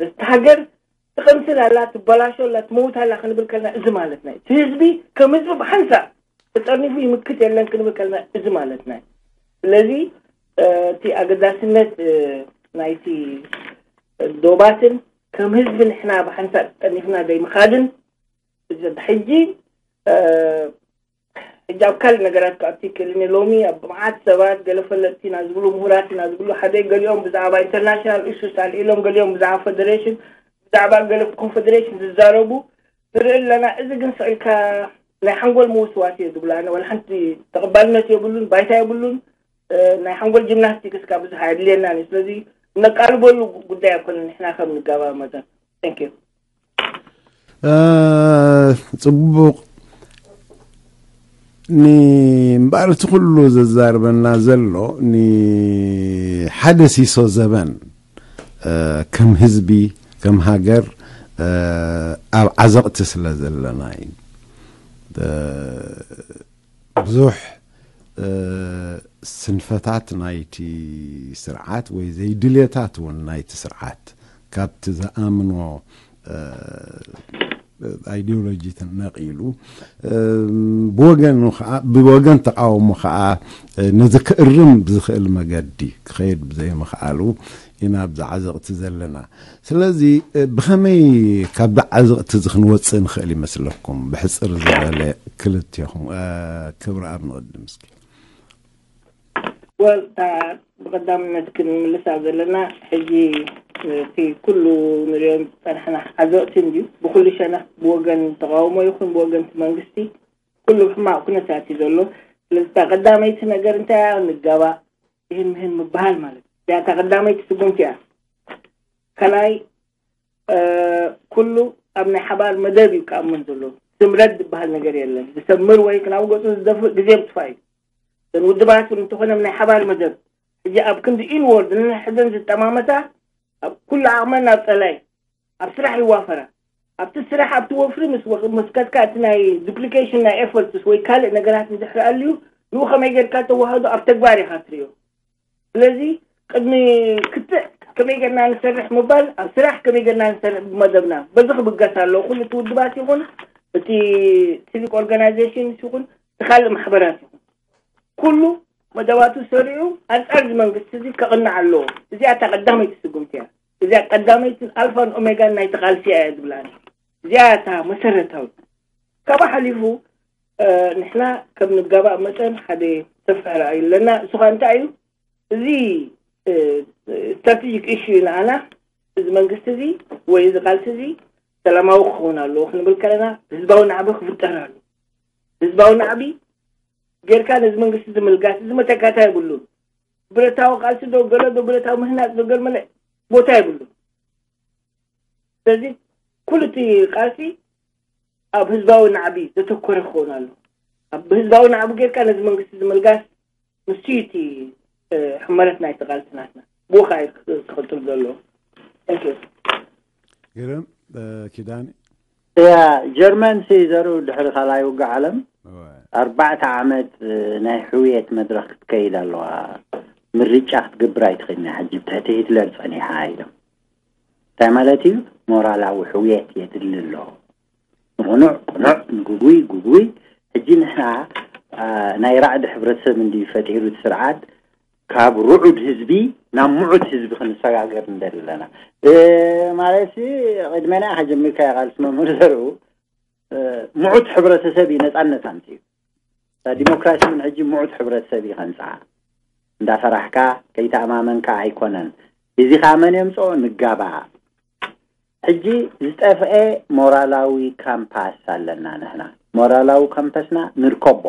እቲ ሃገር ትቕንስል ኣላ ትበላሾ ኣላ ትመውት ኣላ ክንብል ከልና እዚ ማለትና እዩ። እቲ ህዝቢ ከም ህዝቢ ብሓንሳብ ተጠርኒፉ ይምክት የለን ክንብል ከልና እዚ ማለትና እዩ። ስለዚ እቲ ኣገዳስነት ናይቲ ዶባትን ከም ህዝቢ ንሕና ብሓንሳብ ጠኒፍና ዘይምኻድን ሕጂ ሕጂ ኣብ ካልእ ነገራት ክኣቱ ይክእል እኒ ሎሚ ኣብ መዓት ሰባት ገለ ፈለጥቲ ኢና ዝብሉ ምሁራት ኢና ዝብሉ ሓደ ገሊኦም ብዛዕባ ኢንተርናሽናል ኢሹስ ኣልዒሎም ገሊኦም ብዛዕባ ፈደሬሽን ብዛዕባ ገለ ኮንፈደሬሽን ዝዛረቡ ንርኢ ኣለና። እዚ ግን ስቕ ኢልካ ናይ ሓንጎል ምውስዋስ እየ ዝብሎ ኣነ። ዋላ ሓንቲ ተቐባልነት የብሉን፣ ባይታ የብሉን። ናይ ሓንጎል ጂምናስቲክስ ካብ ብዙሕ ኣየድልየናን እዩ። ስለዚ ነቃልበሉ ጉዳይ ኣይኮነን። ንሕና ከም ንጋባእ መጠን thank you። ጽቡቕ። ንእምበኣር እቲ ኩሉ ዘዛርበና ዘሎ ንሓደ ሲሶ ዘበን ከም ህዝቢ ከም ሃገር ኣብ ዓዘቕቲ ስለ ዘለና እዩ። ብዙሕ ስንፈታት ናይቲ ስርዓት ወይ ዘይድልየታት እውን ናይቲ ስርዓት ካብቲ ዝኣምኖ ኣይዲዮሎጂ ነቒሉ ብወገን ተቃውሞ ከዓ ነዚ ክእርም ብዝኽእል መገዲ ክኸይድ ብዘይምኽኣሉ ኢና ኣብዚ ዓዘቕቲ ዘለና። ስለዚ ብኸመይ ካብዚ ዓዘቕቲ እዚ ክንወፅእ ንኽእል ይመስለኩም? ብሕፅር ዝበለ ክልቴኹም ክብሪ ኣብ ንቕድም እስኪ። ወልታ ብቐዳምነት ክንምልሳ ዘለና ሕጂ እቲ ኩሉ ንሪኦ ዝፀናሕና ዓዘቕቲ እንድዩ። ብኩሉ ሸነኽ ብወገን ተቃውሞ ይኹን ብወገን እቲ መንግስቲ ኩሉ ሕማቕ ኩነታት እዩ ዘሎ። ስለዚ እታ ቀዳመይቲ ነገር እንታይ እያ? ንጋባእ ይህን ምህን ምበሃል ማለት እያ። እታ ቀዳመይቲ ስጉምቲ እያ። ካልኣይ ኩሉ ኣብ ናይ ሓባር መደብ እዩ ክኣምን ዘሎ። ስምረት ዝበሃል ነገር የለን። ዝሰምር ወይ ናብ ገፁ ዝደፍእ ግዜ ምጥፋእ እዩ። እተን ውድባት እውን እንተኾነ ናይ ሓባር መደብ ሕጂ ኣብ ክንዲ ኢንዎርድ ንንሕዘን ዝጠማመታ ኣብ ኩሉ ዓቕመን ናብ ፀላይ ኣብ ስራሕ ይዋፈራ። ኣብቲ ስራሕ ኣብቲ ወፍሪ ምስ ወ- ምስ ከድካ እቲ ናይ ዱፕሊኬሽን ናይ ኤፈርትስ ወይ ካልእ ነገራት እንድሕር ኣልዩ ንኡ ከመይ ጌርካ ተዋህዶ ኣብ ተግባር ኢኻ ትሪኦ። ስለዚ ቅድሚ ክትዕ ከመይ ጌርና ንሰርሕ ምባል ኣብ ስራሕ ከመይ ጌርና ንሰርሕ ብመደብና በዚ ክብገስ ኣለዎ። ኩሉ እቲ ውድባት ይኹን እቲ ሲቪክ ኦርጋናይዜሽንስ ይኹን እቲ ካልእ ማሕበራት ይኹን ኩሉ መደባቱ ሰሪዑ ኣንጻር እዚ መንግስቲ እዚ ከቕንዕ ኣለዎ። እዚኣ እታ ቀዳመይቲ ስጉምቲ እያ። እዚኣ ቀዳመይትን ኣልፋን ኦሜጋን ናይቲ ቃልሲ እያ ዝብላ እዚኣ እታ መሰረታዊ። ካብኣ ሓሊፉ ንሕና ከም ንጋባእ መጠን ሓደ ሰፍሕ ራእይ ኣለና። እሱ ከዓ እንታይ እዩ? እዚ ስትራቴጂክ ኢሹ እዩ ንዓና። እዚ መንግስቲ እዚ ወይ እዚ ቃልሲ እዚ ሰላማዊ ክኸውን ኣለዎ ክንብል ከለና ህዝባዊ ናዕቢ ክፍጠር ኣሎ። ህዝባዊ ናዕቢ ጌርካ ነዚ መንግስቲ እዚ ምልጋስ እዚ መተካእታ የብሉን። ብረታዊ ቃልሲ ዶ ገለ ዶ ብረታዊ ምህናፅ ዶ ገለ መለ ቦታ የብሉን። ስለዚ ኩሉ እቲ ቃልሲ ኣብ ህዝባዊ ናዕቢ ዘተኮረ ክኸውን ኣሎ። ኣብ ህዝባዊ ናዕቢ ጌርካ ነዚ መንግስቲ እዚ ምልጋስ ንሱ እዩ እቲ ሕመረት ናይቲ ቃልሲ ናትና። ብኡ ከዓ እዩ ክቕፅል ዘለዎ። Thank you። ግርም ኪዳን እያ ጀርመን ሲ ዘርኡ ድሕሪ ካልኣይ ውግእ ዓለም ኣርባዕተ ዓመት ናይ ሕውየት መድረክ ክትከይድ ኣለዋ። ምርጫ ክትገብር ኣይትኽእልን እያ ሕጂ ብትሕቲ ሂትለር ፀኒሓ ኢሎም። እንታይ ማለት እዩ? ሞራላዊ ሕውየት የድሊ ኣሎ። ንቕኑዕ ቅኑዕ ንግጉይ ጉጉይ። ሕጂ ንሕና ናይ ራዕዲ ሕብረተሰብ እንድዩ ፈጢሩ እቲ ስርዓት ካብ ርዑድ ህዝቢ ናብ ምዑት ህዝቢ ክንሰጋገር እንደለና ማለት ቅድመና ከጀምርካ ቃልሲ መምህር ዘርኡ ምዑት ሕብረተሰብ እዩ ነፃነት ኣምፅኡ። ዲሞክራሲ እውን ሕጂ ምዑት ሕብረተሰብ እዩ ከንፅኣ። እንዳፈራሕካ ከይተኣማመንካ ኣይኮነን። እዚ ከዓ መን የምፅኦ? ንጋባኣ። ሕጂ ዝጠፍአ ሞራላዊ ካምፓስ ኣለና ንሕና። ሞራላዊ ካምፓስና ንርከቦ።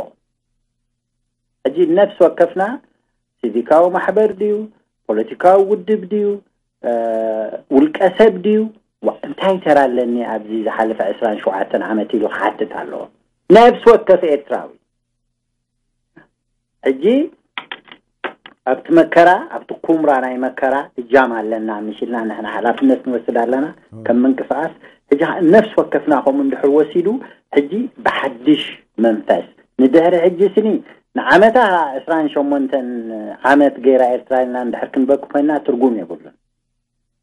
ሕጂ ነፍሲ ወከፍና ሲቪካዊ ማሕበር ድዩ፣ ፖለቲካዊ ውድብ ድዩ፣ ውልቀ ሰብ ድዩ፣ እንታይ ተራ ኣለኒ ኣብዚ ዝሓለፈ ዕስራን ሸውዓተን ዓመት ኢሉ ክሓትት ኣለዎ። ነፍሲ ወከፍ ኤርትራዊ ሕጂ ኣብቲ መከራ፣ ኣብቲ ኩምራ ናይ መከራ እጃም ኣለና፣ ምሽ ኢልና ንሕና ሓላፍነት ንወስድ ኣለና ከም ምንቅስቃስ። ሕጂ ነፍሲ ወከፍና ከምኡ እንድሕር ወሲዱ፣ ሕጂ ብሓድሽ መንፈስ ንድሕሪ ሕጂ ስኒ ንዓመታ ዕስራን ሸሞንተን ዓመት ገይራ ኤርትራ ኢልና እንድሕር ክንበኪ ኮይና ትርጉም የብሉን።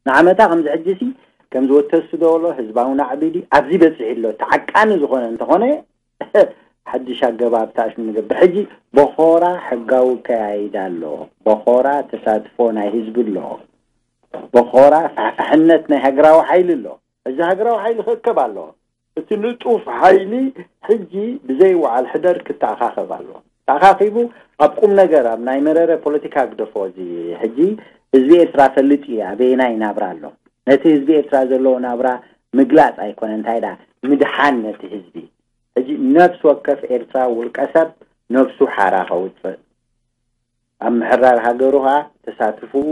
ንዓመታ ከምዚ ሕጂ ሲ ከምዚ ወተሱ ዶ ኣሎ ህዝባዊ ናዕቢ ድዩ ኣብዚ በፂሑ ኣሎ ተዓቃኒ ዝኾነ እንተኾነ ሓድሽ ኣገባብ ተኣሽሙ ንገብር። ሕጂ በኾራ ሕጋዊ ኣከያይዳ ኣሎ፣ በኾራ ተሳትፎ ናይ ህዝቢ ኣሎ፣ በኾራ ፋሕፋሕነት ናይ ሃገራዊ ሓይሊ ኣሎ። እዚ ሃገራዊ ሓይሊ ክእከብ ኣለዎ። እቲ ንጡፍ ሓይሊ ሕጂ ብዘይ ወዓል ሕደር ክተኣኻኸብ ኣለዎ። ተኣኻኺቡ ኣብ ቁም ነገር ኣብ ናይ መረረ ፖለቲካ ግደፎ። እዚ ሕጂ ህዝቢ ኤርትራ ፈልጥ እዩ ኣበየናይ ናብራ ኣሎ። ነቲ ህዝቢ ኤርትራ ዘለዎ ናብራ ምግላጽ ኣይኮነ እንታይ ዳ ምድሓን ነቲ ህዝቢ። ሕጂ ነፍሲ ወከፍ ኤርትራ ውልቀ ሰብ ነፍሱ ሓራ ከውጽእ ኣብ ምሕራር ሃገሩ ኸኣ ተሳትፍኡ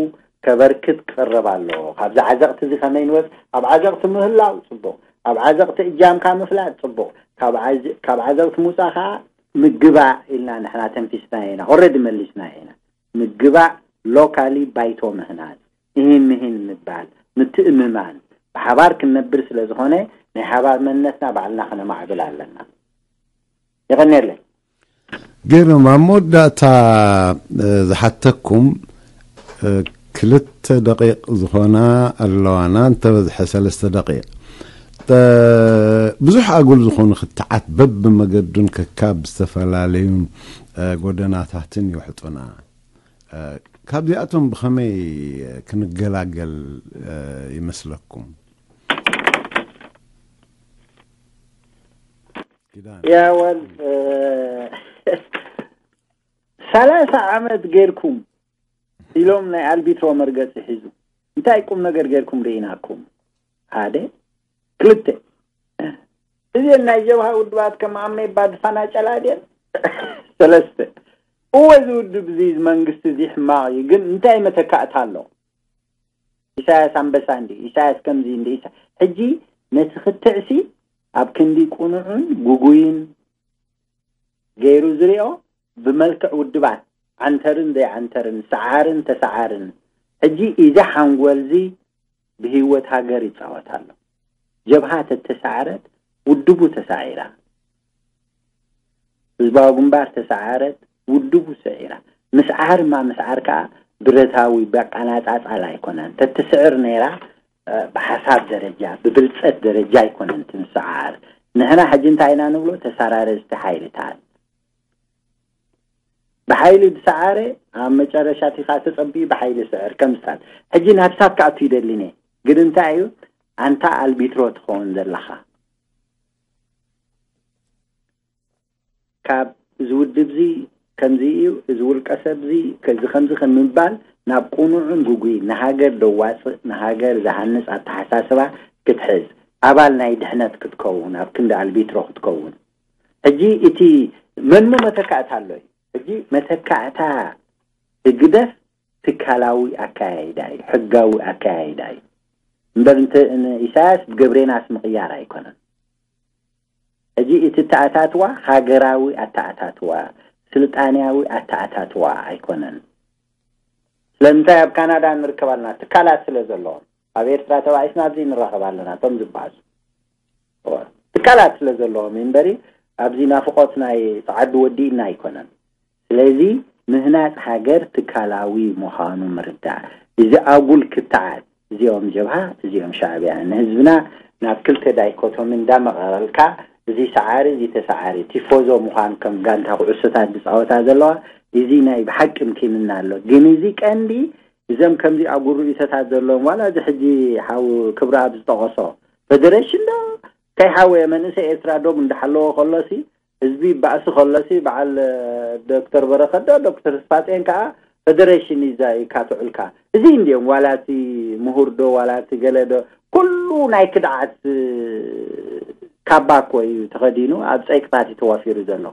ከበርክት ክቕረብ ኣለዎ። ካብዚ ዓዘቕቲ እዚ ከመይ ንወጽ? ኣብ ዓዘቕቲ ምህላው ጽቡቕ፣ ኣብ ዓዘቕቲ እጃምካ ምፍላጥ ጽቡቕ፣ ካብ ዓዘ- ካብ ዓዘቕቲ ምውጻእ ኸኣ ምግባእ ኢልና ንሕና ተንፊስናዮ ኢና። ኦረዲ መሊስናዮ ኢና። ምግባእ ሎካሊ ባይቶ ምህናጽ፣ እሂን ምሂን ምባል፣ ምትእምማን፣ ብሓባር ክንነብር ስለ ዝኾነ ናይ ሓባር መንነትና ባዕልና ከነማዕብል ኣለና። የቐንየለይ። ገይሮም ኣብ መወዳእታ ዝሓተኩም ክልተ ደቂቕ ዝኾና ኣለዋና እንተበዝሐ ሰለስተ ደቂቕ ብዙሕ ኣጉል ዝኾኑ ክትዓት በብመገዱን ከካብ ዝተፈላለዩን ጎደናታትን ይውሕጡና። ካብዚኣቶም ብኸመይ ክንገላገል ይመስለኩም? ያወል ሰላሳ ዓመት ጌርኩም ኢሎም ናይ ኣልቢትሮ መርገፂ ሒዙ እንታይ ቁም ነገር ጌርኩም ርኢናኩም? ሓደ ክልተ እዚን ናይ ጀብሃ ውድባት ከም ኣሜባ ድፋና ጨላድየን ሰለስተ እወ እዚ ውድብ እዚ መንግስቲ እዚ ሕማቕ እዩ፣ ግን እንታይ መተካእታ ኣሎ? ኢሳያስ ኣንበሳ እንዲ ኢሳያስ ከምዚ እንዲ ኢሳ ሕጂ ነቲ ክትዕሲ ኣብ ክንዲ ቁኑዕን ጉጉይን ገይሩ ዝሪኦ ብመልክዕ ውድባት ዓንተርን ዘይዓንተርን ሰዓርን ተሰዓርን ሕጂ ኢዚ ሓንጎልዚ ብህይወት ሃገር ይጻወት ኣሎ። ጀብሃ ተተሰዓረት ውድቡ ተሳዒራ። ህዝባዊ ግንባር ተሰዓረት ውድቡ ስዒራ። ምስዓር ማ ምስዓር ከኣ ብረታዊ በቃናጻጻል ኣይኮነን። ተትስዕር ነይራ ብሓሳብ ደረጃ ብብልጸት ደረጃ ኣይኮነን ትምስዓር። ንሕና ሕጂ እንታይ ኢና ንብሎ ተሰራረዝቲ ሓይልታት ብሓይሊ ዝሰዓረ ኣብ መጨረሻ ቲኻ ተጸቢዩ ብሓይሊ ስዕር ከምሳል ሕጂ ናብ ሳብ ክኣቱ ይደሊኒ ግን እንታይ እዩ ኣንታ ኣልቢትሮ ትኸውን ዘለኻ ካብ እዚ ውድብ እዚ ከምዚ እዩ እዚ ውልቀ ሰብ እዚ ከዚ ከምዚ ከም ምባል ናብ ቁኑዕን ጉጉይ ንሃገር ደዋፅእ ንሃገር ዝሃንፅ ኣተሓሳስባ ክትሕዝ ኣባል ናይ ድሕነት ክትከውን ኣብ ክንዲ ኣልቢትሮ ክትከውን ሕጂ እቲ መንሞ መተካእታ ኣሎ እዩ ሕጂ መተካእታ ህግደፍ ትካላዊ ኣካያይዳ እዩ ሕጋዊ ኣካያይዳ እዩ እምበር ኢሳያስ ብገብሬናስ ምቕያር ኣይኮነን ሕጂ እቲ ኣተኣታትዋ ሃገራዊ ኣተኣታትዋ ስልጣንያዊ ኣተኣታትዋ ኣይኮነን ስለምንታይ ኣብ ካናዳ ንርከብ ኣለና ትካላት ስለ ዘለዎም ኣብ ኤርትራ ተባኢስና ኣብዚ ንራኸብ ኣለና እቶም ዝበኣሱ ትካላት ስለ ዘለዎም እዩ እምበሪ ኣብዚ ናፍቆት ናይ ጸዓዱ ወዲእና ኣይኮነን ስለዚ ምህናጽ ሃገር ትካላዊ ምዃኑ ምርዳእ እዚ ኣጉል ክትዓት እዚኦም ጀብሃ እዚኦም ሻዕብያ ንህዝብና ናብ ክልተ ዳይኮቶሚ እንዳመቐረልካ እዚ ሰዓሪ እዚ ተሰዓሪ ቲፎዞ ምዃን ከም ጋንታ ኩዕሶታት ዝፃወታ ዘለዋ እዚ ናይ ብሓቂ ምኪንና ኣሎ ግን እዚ ቀንዲ እዞም ከምዚ ኣጉል ርእይቶታት ዘለዎም ዋላ እዚ ሕጂ ሓው ክብረኣብ ዝጠቐሶ ፈደረሽን ዶ እንታይ ሓወየ መንእሰይ ኤርትራ ዶብ እንዳሓለዎ ከሎሲ ህዝቢ ይባእሲ ከሎሲ በዓል ዶክተር በረኸት ዶ ዶክተር ስፋጼን ከዓ ፈደረሽን ይዛ ኢካ ትዑልካ እዚ እንዲዮም ዋላ እቲ ምሁር ዶ ዋላ እቲ ገለ ዶ ኩሉ ናይ ክድዓት ካባ እኮ እዩ ተኸዲኑ ኣብ ፀይቅታት እዩ ተዋፊሩ ዘሎ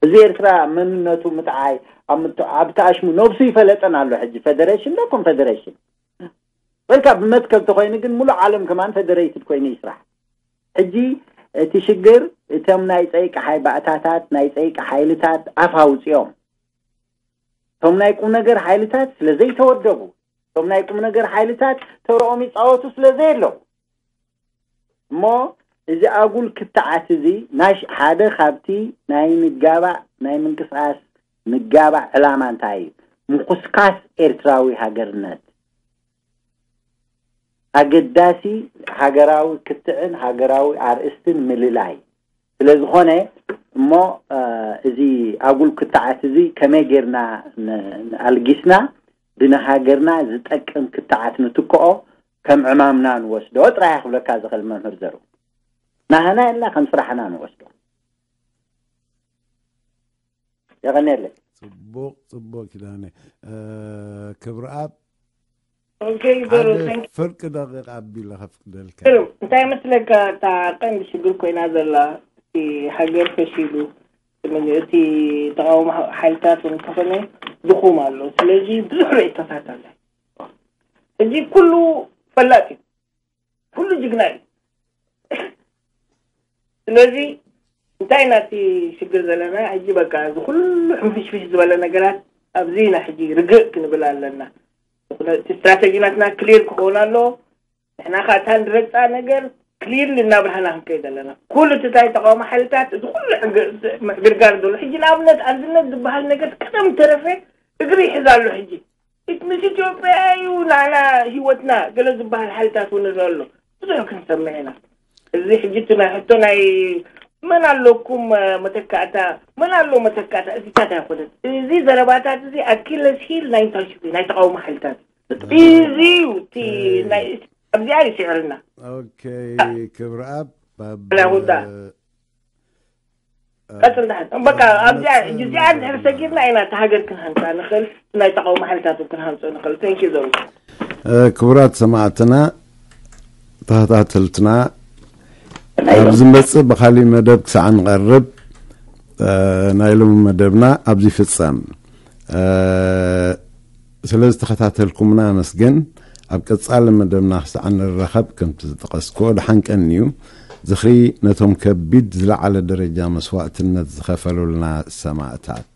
ህዝቢ ኤርትራ መንነቱ ምጥዓይ ኣብ ተኣሽሙ ነብሱ ይፈለጠን ኣሎ ሕጂ ፈደረሽን ዶ ኮንፈደረሽን ወይካ ብመትከል ተኮይኑ ግን ሙሉእ ዓለም ከማን ፈደረይትድ ኮይኑ ይስራሕ ሕጂ እቲ ሽግር እቶም ናይ ፀይቂ ሓይ ባእታታት ናይ ፀይቂ ሓይልታት ኣፍ ኣውፅኦም እቶም ናይ ቁም ነገር ሓይልታት ስለ ዘይተወደቡ፣ እቶም ናይ ቁም ነገር ሓይልታት ተረኦም ይፃወቱ ስለ ዘየለው፣ እሞ እዚ ኣጉል ክትዓት እዚ ናይ ሓደ ካብቲ ናይ ምጋባእ፣ ናይ ምንቅስቃስ ምጋባእ ዕላማ እንታይ እዩ? ምኹስካስ ኤርትራዊ ሃገርነት፣ ኣገዳሲ ሃገራዊ ክትዕን ሃገራዊ ኣርእስትን ምልላይ ስለ ዝኾነ፣ እሞ እዚ ኣጉል ክትዓት እዚ ከመይ ጌርና ኣልጊስና ብንሃገርና ዝጠቅም ክትዓት ንትክኦ፣ ከም ዕማምና ንወስዶ ጥራይ ክብለካ ዝኽእል መምህር ዘሩ፣ ናህና የላ ከም ስራሕና ንወስዶ። የቐንየለይ። ጽቡቕ ጽቡቕ ኪዳነ። ክብርኣብ Okay, Zoro, thank you. ፍርቂ ደቂቕ ኣቢለ ከፍቅደልካ። እንታይ መስለካ? እታ ቀንዲ ሽግር ኮይና ዘላ፣ እቲ ሃገር ፈሺሉ፣ እቲ ተቃውሞ ሓይልታት እውን እንተኾነ ድኹም ኣሎ። ስለዚ ብዙሕ ርእይቶታት ኣሎ። ሕጂ ኩሉ ፈላጥ እዩ፣ ኩሉ ጅግና እዩ። ስለዚ እንታይ ናቲ ሽግር ዘለና ሕጂ? በቃ እዚ ኩሉ ሕንፍሽፍሽ ዝበለ ነገራት ኣብዚ ኢና ሕጂ ርግእ ክንብል ኣለና። እቲ ስትራተጂ ናትና ክሊር ክኸውን ኣሎ። ንሕና ከዓ እታ ንረግፃ ነገር ክሊር እናብርሃና ክንከይድ ኣለና። ኩሉ እቲ ናይ ተቃውሞ ሓይልታት፣ እዚ ኩሉ ዕግ- ምዕግርጋር ዘሎ ሕጂ ንኣብነት ኣንድነት ዝበሃል ነገር ቀደም ተረፈ እግሪ ይሕዝ ኣሎ። ሕጂ ምስ ኢትዮጵያ እዩ ናና ህይወትና ገለ ዝበሃል ሓይልታት እውን ኣሎ። ብዙሕ ክንሰምዕ ኢና። እዚ ሕጂ እቲ ናይ ሕቶ ናይ መን ኣለኩም መተካእታ፣ መን ኣሎ መተካእታ፣ እዚታት ኣይኮነን። እዚ ዘረባታት እዚ ኣኪለስ ሂል ናይ እንታይ ሽጉ ናይ ተቃውሞ ሓይልታት እዩ። እዚ እዩ እቲ ናይ ኣብዚኣ እዩ ስዕርና። ኦኬ ክብርኣብ ኣብ ላ ሁዳ ቀጽል ዳሕን በቃ ኣብዚኣ ሕጂ እዚኣ እንድሕር ሰጊርና ኢና እቲ ሃገር ክንሃንፃ ንኽእል፣ ናይ ተቃውሞ ሓይልታት እውን ክንሃንፆ ንኽእል። Thank you ዘሩ ክቡራት ሰማዕትና ተኸታተልትና ኣብ ዝመፅእ ብካሊእ መደብ ክሳዕ ንቐርብ ናይ ሎሚ መደብና ኣብዚ ይፍፀም። ስለ ዝተኸታተልኩምና ኣመስግን። ኣብ ቀፃሊ መደብና ክሳዕ ንራኸብ ከምቲ ዝጠቐስክዎ ድሓን ቀንዩ ዝኽሪ ነቶም ከቢድ ዝለዓለ ደረጃ መስዋእትነት ዝኸፈሉልና ሰማእታት።